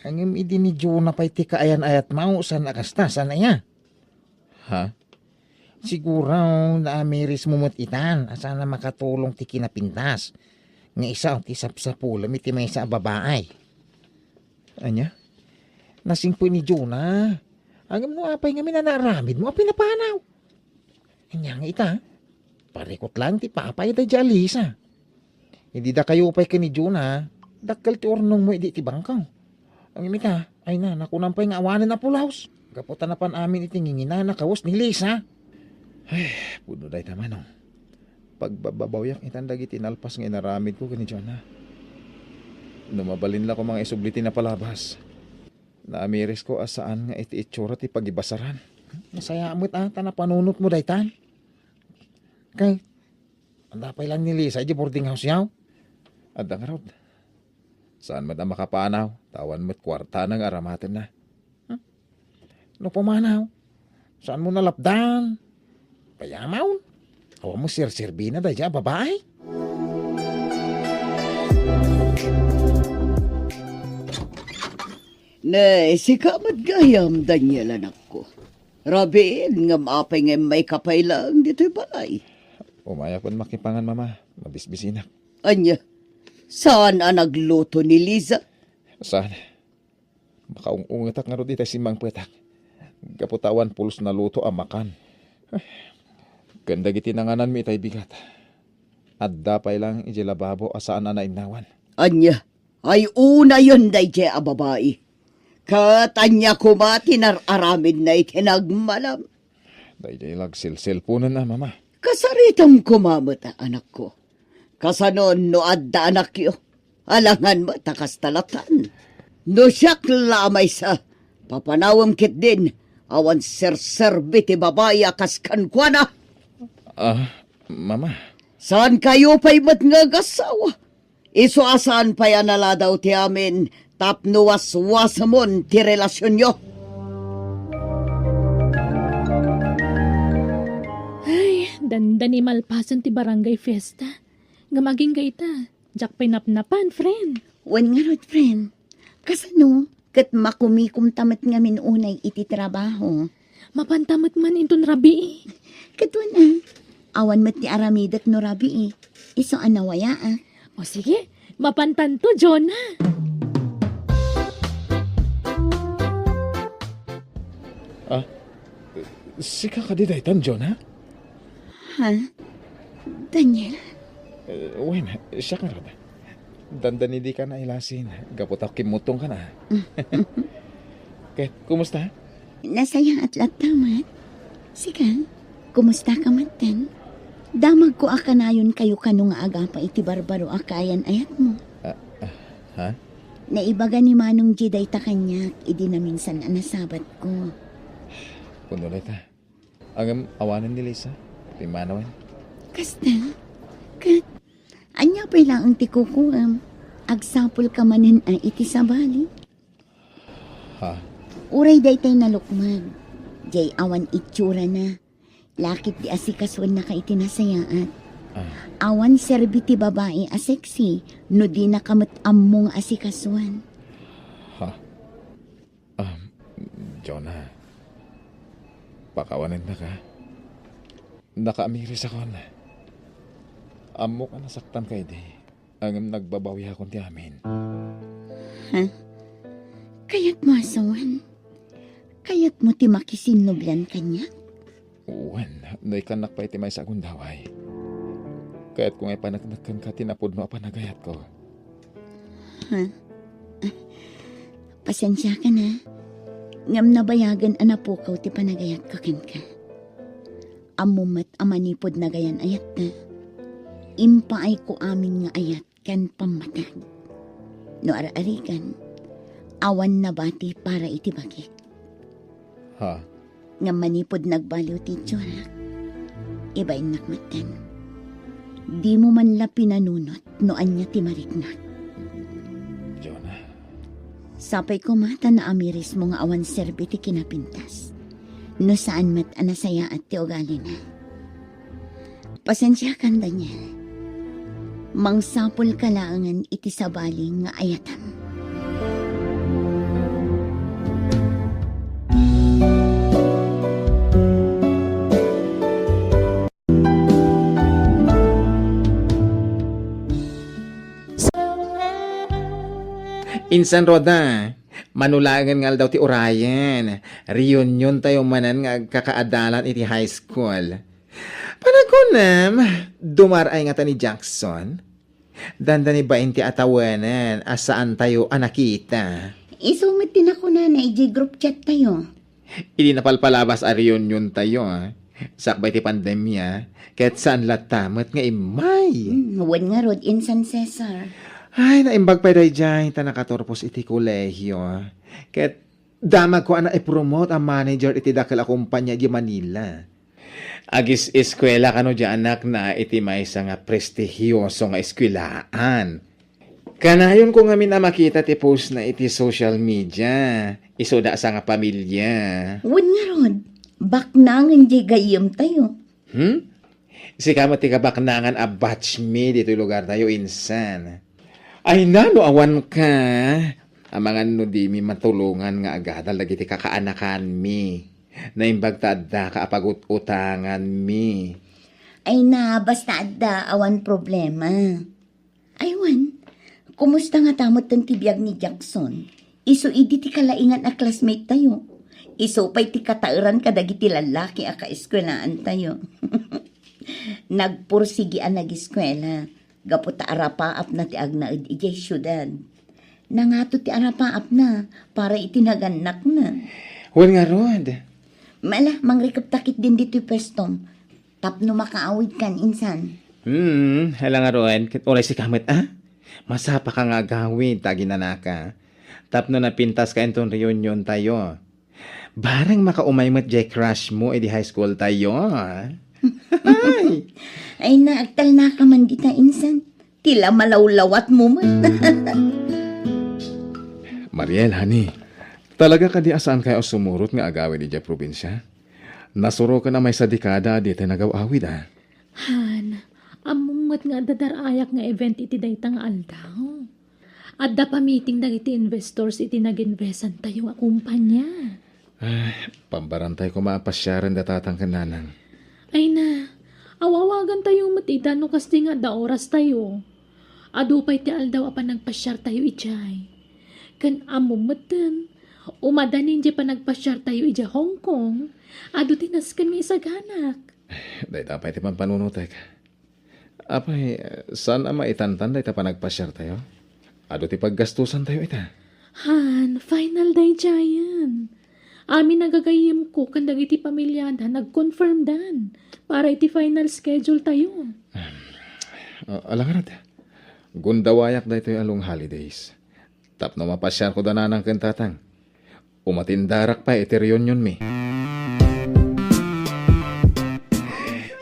Ngem idi ni Jonah pay ti kaayan-ayatmo, saan a kasta, saan aya? Ha? Siguro, naamirismo met itan a saan a makatulong ti kinapintas nga isu ti sapsapulem iti maysa a babai. Ania? Nasingpet ni Jonah. Ngem no apay ngamin a naaramidmo a pinapanaw? Ania nga ita? Parikut laeng ti papay daydiay a Lisa. Idi dakayo pay ken ni Jonah, dakkel ti urnongmo idi ti bangkaw. Ngem ita, ay na, nakunam pay nga awanen a pulaws. Gapu ta napan amin iti nginginana kawes ni Lisa. Ay, pudno dayta, Manong. Pagbababawyak itan dagiti nalpas nga inaramidko ken ni Jonah. No mabalin la koma nga isubli ti napalabas, naamirisko a saan nga iti itsura ti pagibasaran. Nasayaat met a ta napanunotmo daytan. Kay, adda pay laeng ni Lisa idiay boarding house-yo? Adda ngarud. Saan met a makapanaw, ta awan met kuartana nga aramatenna. Hmm? No pumanaw, saanmo nalapdan? Payamon. Awan mo serserbina daydiay a babai? Ne, sika met gayam, Daniel, anakko. Rabiin, ngem apay nga immayka pay laeng ditoy balay? Umayakon makipangan, Mama. Mabisbisinak. Ania? Saan a nagluto ni Lisa? Saan? Makaung-ungetak ngarud itay simmangpetak. Gapu ta awan pulos naluto a makan. Ken dagiti nangananmi itay bigat, adda pay laeng idiay lababo a saan a nainnawan. Ania? Ay unayen daydiay a babai. Ket ania koma ti nar-aramidna iti nagmalem? Daydiay la agselselponen a, Mama. Kasaritam koma met, anakko. Kasano no adda anakyo? Alangan met a kasta latan. No siak la a maysa, papanawem ketdin, awan serserbi ti babai a kas kenkuana. Ah, Mama. Saankayo pay met nga agasawa? Isu a saan pay a naladaw ti amin tapno waswasemon ti relasionyo. Ay, dandani malpasen ti barangay fiesta. Ngem agingga ita, diak pay napnapan, friend. Wen ngarud, friend. Kasano? Ket makumikomta met ngamin unay iti trabaho. Mapanta met man inton rabii. Ket wen a, awan met ti aramidek no rabii. Isu a nawayaak. O sige, mapantanto, Jonah. Ah, sika kadi daytan, Jonah? Ha? Daniel? Eh, wen, siak ngarud. Dandani dika nailasin, gapu ta kimmutongkan a. Ket, kumusta? Nasayaat latta met. Sika, kumustaka metten? Damagko a kanayonkayo kano nga agapa iti barbaro a kaayan-ayatmo. Ah, ah, ha? Naibaga ni Manong G dayta kaniak idi naminsan a nasabatko. Kuno dayta. Ngem awanen ni Lisa, pimmanawen. Kasta? Ket, ania pay laeng ti kukuem? Agsapulka manen a iti sabali? Ha? Uray daytay nalukmeg. Jay awan itsurana. Lakip di asikasuennaka iti nasayaat. Ah. Awan serbi ti babai a sexy no dinaka met ammo nga asikasuan. Ha? Ah, Jonah, pakawanennaka. Nakaamirisakon. Ammok a nasaktanka idi, ngem nagbabawiakon ti amin. Ha? Kayatmo a sawen? Kayatmo ti makisinnublan kaniak? Wen, no ikannak pay ti maysa a gundaway, kayatko nga ipaneknek kenka ti napudno a panagayatko. Ha? Pasensiakan a, ngem nabayagen a napukaw ti panagayatka kenka. Ammom met a manipud nagayan-ayatta, impaayko amin nga ayat ken pammateg. No ar-arigan, awan nabati para iti bagik. Ha? Ngem manipud nagbaliw ti itsurak, ibainnak metten. Dimo man la pinanunot no ania ti mariknak. Jonah. Sapay koma ta naamirismo nga awan serbi ti kinapintas, no saan met a nasayaat ti ugalina. Pasensiakan, Daniel. Mangsapulka laengen iti sabali nga ayatem. Insan, Roda, mano laengen nga aldaw ti urayen, reunion tayo manen nga agkakaadalan iti high school. Panagunam, dumar-ay ngata ni Jackson? Dandani bain ti a tawenan a saan tayo a nakita. Isu met ti nakunana idiay group chat tayo. Idi napalpalabas a reunion tayo, ah. Sakbay ti pandemia, ket saan latta met nga immay. Hmm, wen ngarud, insan Cesar. Ay, naimbag pay daydiay ta nakaturpos iti kolehio. Ket damagko a naipromote a manager iti dakel a kompania idiay Manila. Agis-eskuela kano di anakna iti maysa nga prestigioso nga eskuelaan. Kanayonko ngamin a makita ti postna iti social media. Isuda a sangapamilia. Wen ngarud, baknangen diay gayyem tayo. Hmm? Sika met ti kabaknangan a batch mi ditoy lugar tayo, insan. Ay na, no awan ka. Amangan no di mi matulongan nga agadal dagiti kakaanakan mi. Naimbag ta adda ka a pagut-utangan mi. Ay na, basta adda, awan problema. Ay wen, kumusta ngata metten ti biag ni Jackson? Isu idi ti kalaingan a classmate tayo. Isu pay ti kataeran kadagiti lallaki a kaeskuelaan tayo. Nagpursigi a nageskuela, gapu ta arapaapna ti agnaed idiay siudad. Nangato ti arapaapna para iti nagannakna. Wen ngarud. Mala, mangrikep ta ketdin ditoy puestom. Tapno makaawidkan, insan. Hmm, hala ngarud, ket uray sika met, a? Masapaka nga agawid ta aginanaka. Tapno napintaska inton reunion tayo. Bareng makaumay met diay crush mo idi high school tayo. Ay! Ay na, agtalnaka man dita, insan. Ti la malawlawat mo met. Mariel, honey, talaga kadi a saan kayo a sumurot nga agawid idiay probinsia? Nasuroken a maysa dekada a ditay nagaw-awid, a. Han, ammom met nga adda dar-ayak nga event iti dayta nga aldaw. Adda pa meeting dagiti investors iti nag-investan tayo nga kumpanya. Ay, pambarantay koma a pasiaren da tatang ken nanang. Ay na, awawagan tayo met ida no kasdi nga adda oras tayo. Adu pay ti aldaw a panagpasiar tayo idiay. Ken ammom metten, umadanin diay panagpasiar tayo idiay Hong Kong, adu ti nasken nga isaganak. Dayta pay ti pampanunotek. Apay, saan a maitantan dayta panagpasiar tayo? Adu ti paggastusan tayo ita. Han, final daydiayen. Amin a gagayyemko ken dagiti pamiliada nagkonfirmdan para iti final schedule tayo. Ah, ala ngarud, gundawayak daytoy a long holidays. Tapno mapasiarko da nanang ken tatang, umatindarak pay iti reunion mi.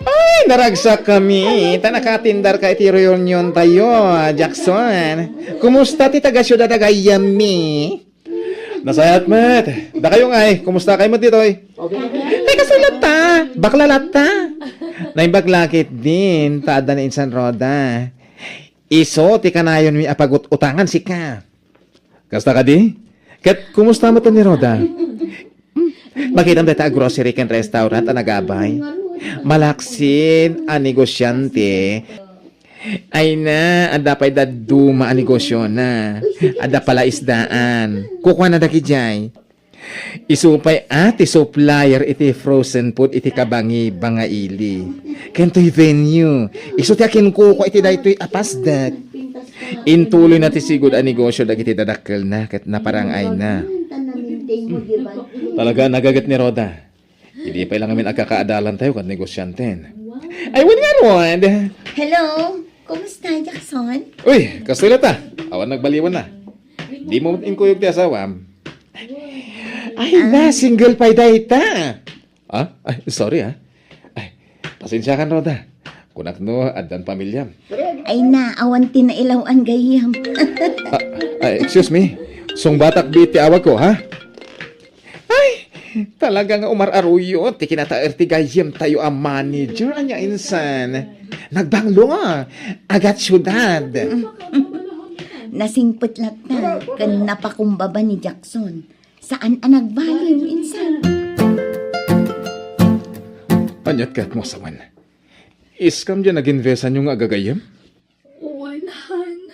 Ay, naragsak kami. Ta nakaatindar ka iti reunion tayo, Jackson. Kumusta ti taga-siudad a gayyem mi? Nasayaat met. Dakayo ngay, kumusta kayo met ditoy? Okay. Ay, kasla latta. Bakla latta. Naimbag la ketdin, ta adda ni insan Roda. Isu ti kanayon mi a pagut-utangan sika. Kasta kadi? Ket kumusta met ni Roda? Hmm, makitam dayta a grocery ken restaurant a nagabay. Malaksid a negosiante. Ay na, adda pay dadduma a negosiona. Adda palaisdaan. Kukuana dagidiay. Isu pay a ti supplier iti frozen food iti kabangibangaili. Ken toy venue, isu ti akinkukua iti daytoy a pasdek. Intuloyna ti sigud a negosio dagiti dadakkelna ket naparang-ayna. Talaga, nagaget ni Roda. Idi pay la ngamin agkakaadalan tayo kad negosianten. Ay, wen ngarud. Hello? Kumusta, Jackson? Uy, kastoy latta. Awan nagbaliwanna. Dimo met inkuyog ti asawam? Ay na, single pay dayta. Ah? Ay, sorry, ah. Ay, pasensiakan, Rhoda. Kunakno, addan pamiliam. Ay na, awan ti nailaw-an gayyem. Ah, ay, excuse me. Sungbatak biit ti awagko, ha? Ay, talaga nga umar-aruyo ti kinataer ti gayyemtayo a manager, ania insan. Nagbanglo nga, agat syudad. Nasingpet latta ken napakumbaba ni Jackson. Saan a nagbaliw, insan. Aniat ket mo sawen? Iskam diay naginvesanyo nga agagayyem? Wen, Han.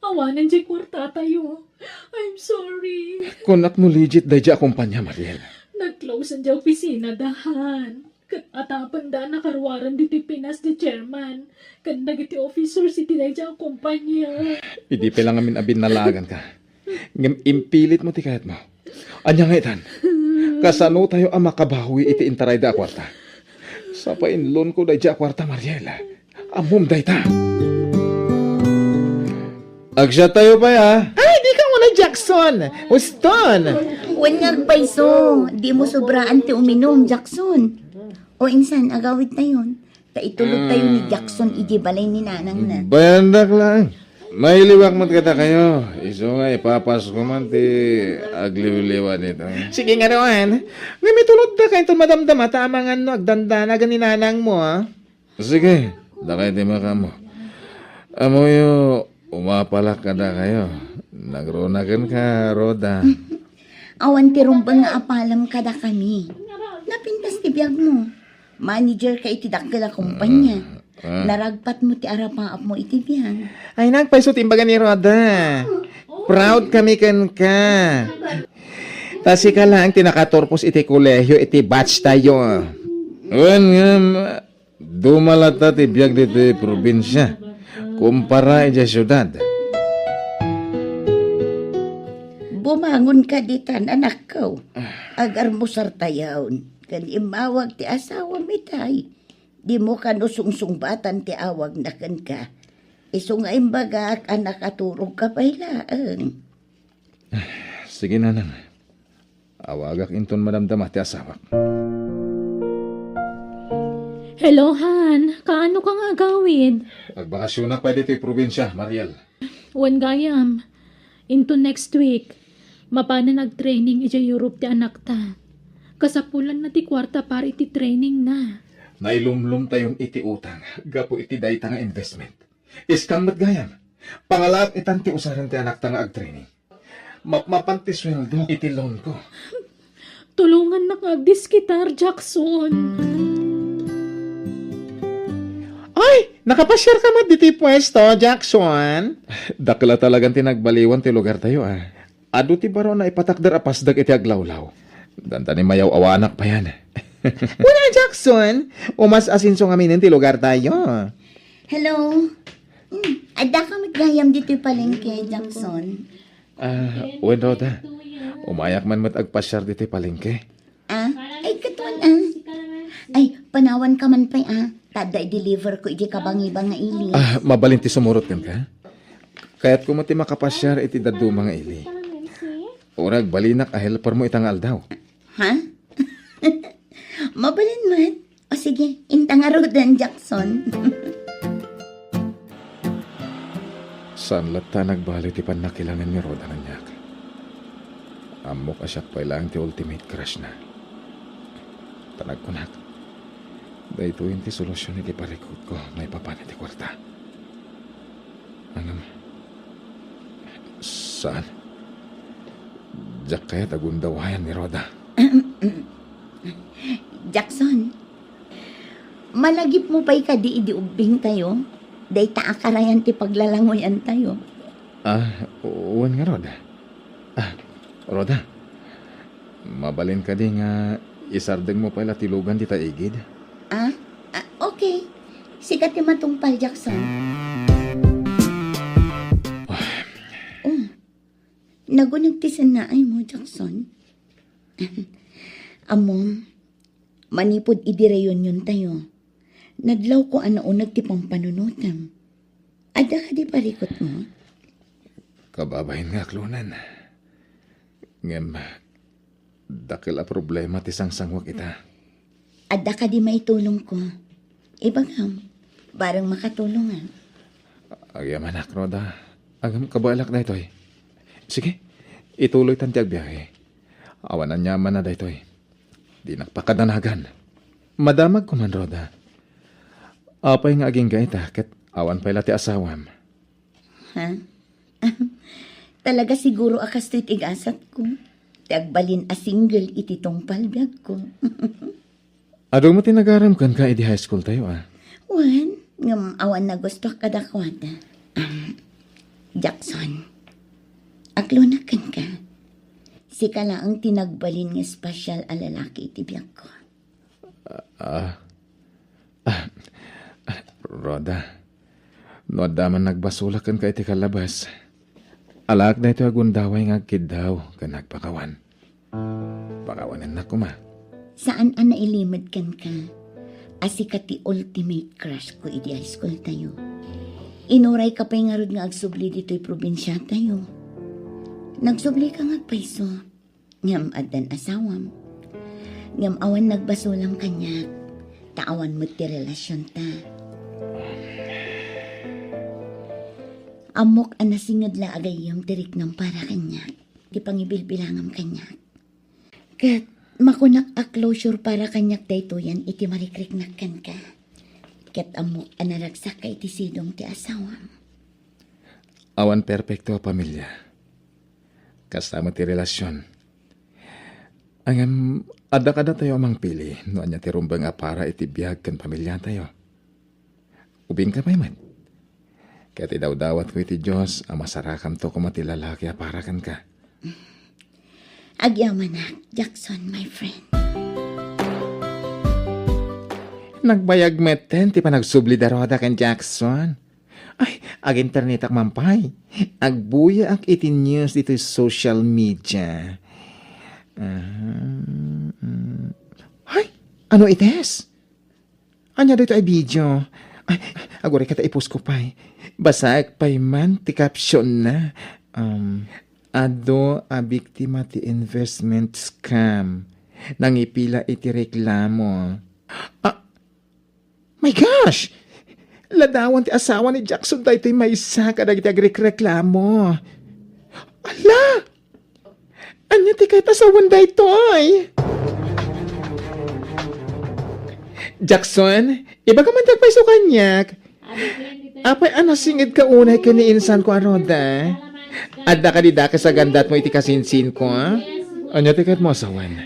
Awanen diay kuartatayo. I'm sorry. Kunak no legit daydiay a kompania, Mariel. Nag-close diay opisina da, Han. Ket atapenda a nakaruaren ditoy Pinas ti chairman ken dagiti officers iti daydiay a kompania. Idi pay la ngamin a binnalaganka. Ngem impilitmo ti kayatmo. Ania nga itan? Kasanotayo a makabawi iti intarayda a kuarta? Sapainlonko daydiay a kuarta, Mariel. Ammom dayta. Agsiattayo pay, a. Ay, dika unay, Jackson. Huston. Wen nga agpayso, dimo sobraan ti uminum, Jackson. O insan, agawidtayon. Ta itulodtayo ni Jackson idiay balay ni nanangna. Bayandak laeng. Mailiwak met kadakayo. Isu nga ipapasko man ti agliwliwa dita. Sige ngarud. Ngem ituloddaka inton madamdama ta amangan no agdandanagan ni nanangmo, a. Sige, dakay ti makaammo. Ammoyo, umapalak kadakayo. Nagruna kenka, Rhoda. Awan ti rumbeng nga apalem kadakami. Napintas ti biagmo. Manager ka iti dakkel a kompanya. Ah, ah. Naragpatmo ti arapaapmo iti biag. Ay, nagpayso ti imbaga ni Rhoda. Proud kami kenka. Ta sika laeng ti nakaturpos iti kolehio iti batch tayo. Wen ngem, duma latta ti biag ditoy probinsia kumpara idiay siudad. Bumangon ka ditan, anakko. Agarmusartayon, ken immawag ti asawam itay. Dimo kano sungsungbatan ti awagna kenka. Isu nga imbagak a nakaturogka pay laeng. Sige, nanang. Awagak inton madamdama ti asawak. Hello, Han. Kaano ka nga agawid? Agbakasionak pay ditoy probinsia, Mariel. Wen gayam. Into next week, mapanen agtraining idiay Europe ti anakta. Kasapulanna ti kuarta para iti trainingna. Nailumlomtayon iti utang gapu iti dayta nga investment. Iskam met gayam. Pangalaat itan ti usaren ti anakta nga agtraining. Mapmapan ti sueldo iti loan ko. Tulongannak nga agdiskitar, Jackson. Ay, nakapasiar ka met ditoy puesto, Jackson? Dakkel a talagan ti nagbaliwan ti lugartayo, a. Adu ti baro a naipatakder a pasdek iti aglawlaw. Dandani mayaw-awanak payan. Wen a, Jackson, umas-asenso ngaminen ti lugartayo. Hello. Hmm, adda ka met gayam ditoy palengke, Jackson? Ah, wen, Rhoda. Umayak man met agpasiar ditoy palengke. Ah, ay, katuan, ah. Ay, panawan ka man pay, ah. Ta adda i-deliver ko iti kabangibang nga ili. Ah, mabalin ti sumurot kenka? Kayatko met ti makapasiar iti dadduma nga ili. Uray agbalinak a helpermo ita nga aldaw. Ha? Mabalin met. O sige, inta ngaruden, Jackson. Saan latta a nagbaliw ti pannakilangen ni Rhoda kaniak. Ammok a siak pay laeng ti ultimate crush na. Ta nagkunak, daytoyen ti solusion iti parikutko maipapan iti kuarta. Ngem, saan. Diak kayat a gundawayan ni Rhoda. Jackson, malagipmo pay kadi idi ubbingtayo? Dayta a karayan ti paglalangoyantayo. Ah, wen ngarud. Ah, Rhoda, mabalin kadi nga isardengmo pay la ti lugan dita igid? Ah? Ah, okay. Sika ti matungpal, Jackson. Oh, naguneg ti sannaaymo, Jackson. Ammom, manipud idi reuniontayo, nadlawko a nauneg ti pampanunotem. Adda kadi parikutmo? Kababain nga aklonan. Ngem, dakkel a problema ti sangsanguak ita. Adda kadi maitulongko? Ibagam, bareng makatulongak. Agyamanak, Rhoda. Agam kabaelak daytoy. Sige, ituloytan ti agbiahe. Awan aniamanna daytoy. Dinak pakadanagan. Madamagko man, Rhoda. Apay nga agingga ita ket awan pay la ti asawam? Ha? Talaga siguro a kastoy ti gasatko. Ti agbalin a single iti tungpal biagko. Adu met ti nagaram kenka idi high school tayo, a? Wen, ngem awan nagustuak kadakuada. Am, Jackson, aklonak kenka. Sika laeng ti nagbalin nga espesyal a lalaki iti biagko. Ah, ah, Rhoda, no adda man nagbasolak kenka iti kallabas, alaek daytoy a gundaway nga agkiddaw ken agpakawan. Pakawanennak koma. Saan a nailimed kenka a sika ti ultimate crush ko idi high school tayo. Inurayka pay ngarud nga agsubli ditoy probinsia tayo. Nagsublika nga agpayso. Ngem addan asawam. Ngem awan nagbasolam kaniak, ta awan met ti relasionta. Ammok a nasinged la a gayyem ti riknam para kaniak, ti pangibilbilangam kaniak. Ket makunak a closure para kaniak daytoyen iti marikriknak kenka. Ket ammok a naragsakka iti sidong ti asawam. Awan perpekto a pamilia. Kasta met ti relasion. Ngem, adda kadatayo a mangpili no ania ti rumbeng a para iti biag ken pamiliatayo. Ubingka pay met. Ket idawdawatko iti Dios a masarakamto koma ti lalaki a para kenka. Agyamanak, Jackson, my friend. Nagbayag metten ti panagsubli da Rhoda ken Jackson. Ay, aginternetak man pay. Agbuyaak iti news ditoy social media. Ah, mm. Ay, ano ites? Ania daytoy a video? Ay, aguray ket ta i-post ko pay. Basaek pay man ti caption na. Um, adu a biktima ti investment scam. Nangipila iti reklamo. Ah, my gosh! Ladawan ti asawa ni Jackson daytoy maysa kadagiti agrekreklamo. Ala! Ania ti ket a sawen daytoy? Jackson, ibagam man ti agpayso kaniak. Apay a nasingedka unay ken ni insanko a Rhoda? Adda kadi dakes a gandatmo iti kasinsinko, a? Ania ti ket mo a sawen?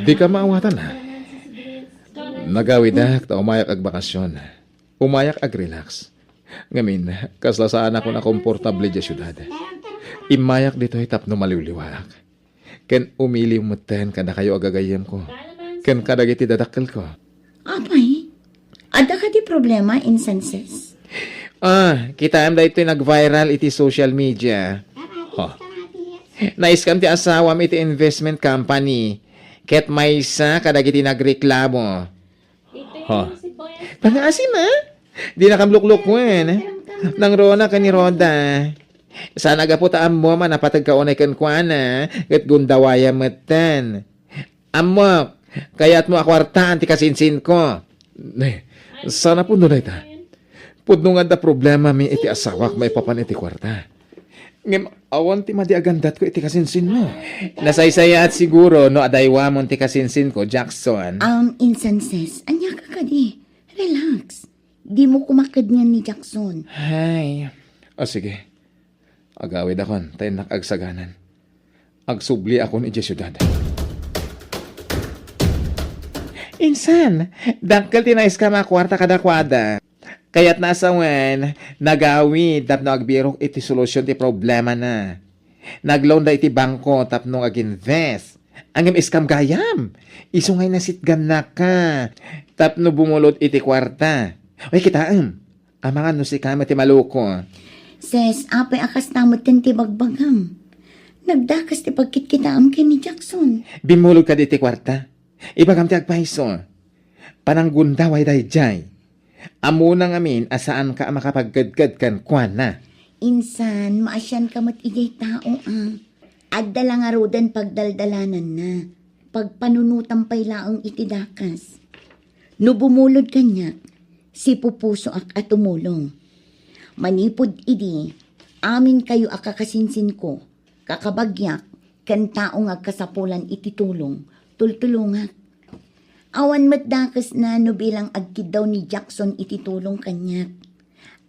Dika maawatan, a? Nagawidak ta umayak agbakasyon. Umayak agrelax. Ngamin, kasla saanakon a komportable diay siudad. Immayak ditoy tapno maliwliwaak. Ken umiliw metten kadakayo a gagayyemko. Ken kadagiti dadakkelko. Apay, adda kadi problema, insan, ses? Ah, kitaem daytoy nag-viral iti social media. Ho. Naiskam ti asawam iti investment company. Ket maysa kadagiti nagreklamo. Ha? Pangaasim, a? Dinakam luklukuen. Nangruna ken ni Rhoda. Saan a gapu ta ammo a napategka unay kenkuana, ket gundawayam metten. Ammok, kayatmo a kuartaan ti kasinsinko. Ne, saan a pudno dayta? Pudno nga adda problemami iti asawak maipapan iti kuarta. Ngem awan ti madi a gandatko iti kasinsinmo. Nasaysayaat siguro no adaywamon ti kasinsinko, Jackson. Um, insan, ses, ania ka kadi? Relax. Dimo kumaked nian ni Jackson. Hay. O, sige. Agawidakon, ta innak agsaganan. Agsubliakon idiay siudad. Insan, dakkel ti naiskam a kuarta kadakuada. Kayatna a sawen, nagawid tapno agbirok iti solusion ti problemana. Nag-loan da iti bangko tapno ag-invest. Ngem iskam gayam. Isu ngay nasitgannaka tapno bumulod iti kuarta. Oy, kitaem. Amangan no sika met ti maluko. Ses, apay a kasta metten ti bagbagam? Nagdakes ti pagkitkitaem ken ni Jackson. Bimmulod kadi iti kuarta. Ibagam ti agpayso. Pananggundaway daydiay. Ammona ngamin a saanka a makapagkedked kenkuana. Insan, maasianka met idiay tao, a. Adda la ngaruden pagdaldalananna. Pagpanunotam pay laeng iti dakes. No bumulod kaniak, sipupusoak a tumulong. Manipud idi, aminkayo a kakasinsinko, kakabagiak, ken tao nga agkasapulan iti tulong, tultulongak. Awan met dakesna no bilang agkiddaw ni Jackson iti tulong kaniak.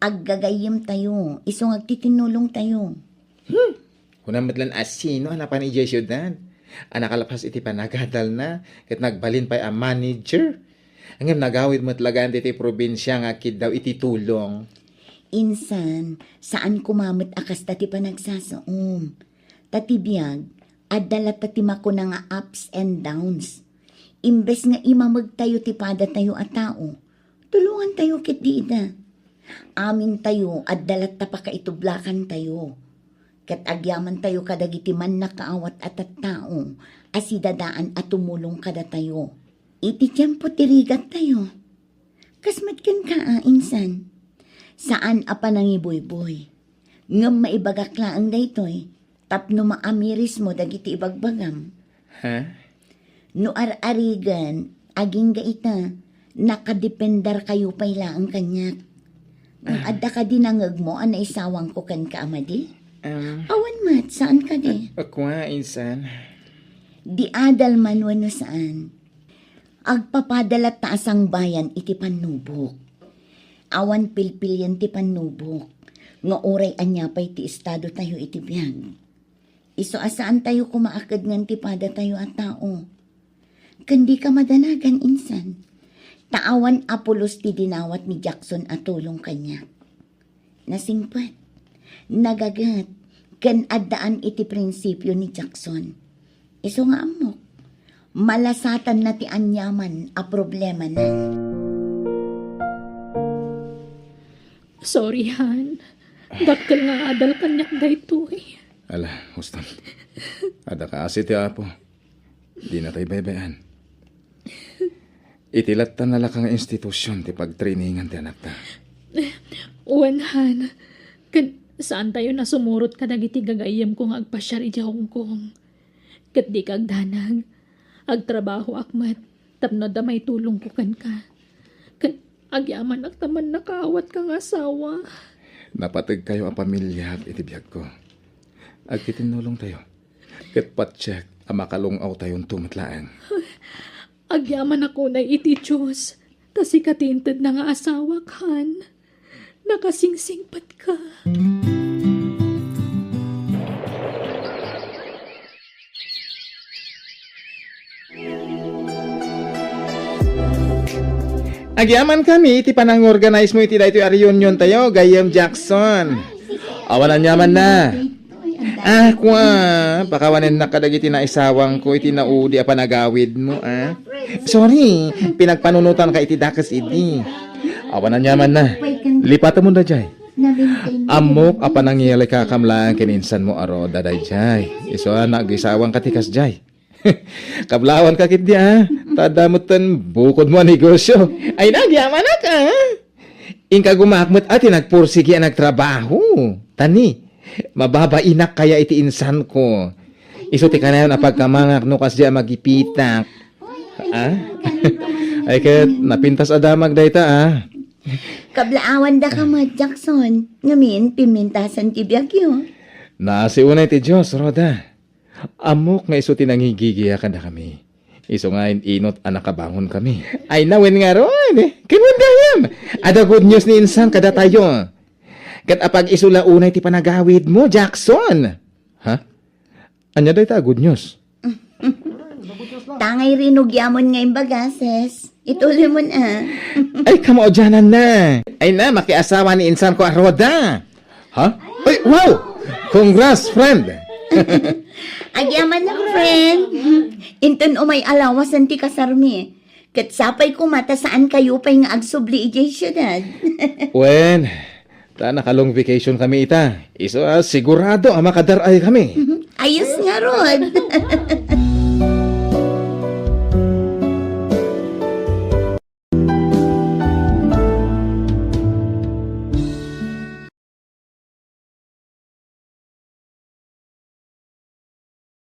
Aggagayyemtayo, isu nga agtitinnulongtayo. Hmm. Kunam met laeng a sino a napan idiay siudad a nakalapas iti panagadalna ket nagbalin pay a manager. Ngem nagawid met laeng ditoy probinsia nga agkiddaw iti tulong. Insan, saan koma met a kasta ti panagsasaom. Ta ti biag, adda latta ti makuna nga ups and downs. Imbes nga imamegtayo ti padatayo a tao, tulongantayo ketdi ida. Amintayo adda latta pakaitublakantayo. Ket agyamantayo kadagiti mannakaawat a tattao a sidadaan a tumulong kadatayo. Iti tiempo ti rigattayo. Kas met kenka a, insan. Saan a panangibuyboy. Ngem maibagak laeng daytoy tapno maamirismo dagiti ibagbagam. Ha? No ar-arigen, agingga ita, nakadependarkayo pay laeng kaniak. Ngem Ah. adda kadi nangngegmo a naisawangko kenka a madi? Um, Awan met, saan kadi? Kua, insan. Di adal man wenno saan. Agpapada latta a sangbayan iti pannubok. Awan pilpilien ti pannubok, nga uray ania pay ti estadotayo iti biag. Isu a saantayo koma a kedngen ti padatayo a tao. Ken dika madanagan, insan. Ta awan a pulos ti dinawat ni Jackson a tulong kaniak. Nasingpet, nagaget, ken addaan iti prinsipio ni Jackson. Isu nga ammok, malasatanna ti aniaman a problemana. Sorry, Han. Dakkel nga adal kaniak daytoy. Ala, huston. Adda kaasi ti Apo. Dina tay baybay-an. Iti latta nalaka nga institusion ti pagtrainingan ti anakta. Wen, Han. Ken saantayo nasumurot kadagiti gagayyemko nga agpasiar idiay Hong Kong. Ket dika agdanag. Agtrabahoak met tapno adda maitulongko kenka. Ket agyamanak ta mannakaawatka nga asawa. Napategkayo a pamiliak iti biagko. Agtitinnulongtayo. Ket patiek a makalung-awtayonto met laeng. Agyamanak unay iti Dios, ta sika ti intedna nga asawak, Han. Nakasingsingpetka. Agyamankami iti panangorganize mo iti daytoy a reunion tayo, Gayyem Jackson. Awan aniaman na. Ah, kua, pakawanennak kadagiti naisawangko iti naudi a panagawidmo, ah. Sorry, pinagpanunotanka iti dakes idi. Awan aniaman na. Lipatemon daydiay. Ammok a panangiyalikakam laeng ken insanmo a Roda daydiay. Isu a naagisawangka ti kasdiay. Kablawanka ketdi, ah. Ta adda metten bukodmo a negosio. Ay, nagyamanak, ah. Inka gumaak met a ti nagpursigi a nagtrabaho. Tani, mababainak kaya iti insanko. Isu ti kanayon a pagkamangak no kasdiay a magipitak. Ah? Ay ket, napintas a damag dayta, ah. Kablaawandaka met, Jackson. Ngamin, pimmintasan ti biagyo. Naasi unay ti Dios, Roda. Ammok nga isu ti nangigigia kadakami. Isu nga in-inot a nakabangonkami. Ay, nawen ngarud. Ken wen gayam. Adda good news ni insan kadatayo. Ket apag-isu la unay ti panagawidmo, Jackson. Ha? Ania dayta a good news? Tangay rinugyaman nga imbaga, sis. Ituloy mo na. Ay, kamaudianan na. Ay na, makiasawa ni insan ko a Roda. Ha? Ay, wow! Congrats, friend! Agyaman na, friend. Inton umay alawasan ti kasarmi. Ket sapay koma ta saan kayo pay nga agsubli idiay siudad. Wen, ta naka-long vacation kami ita. Isu a sigurado a makadar-ay kami. Ayos ngarud.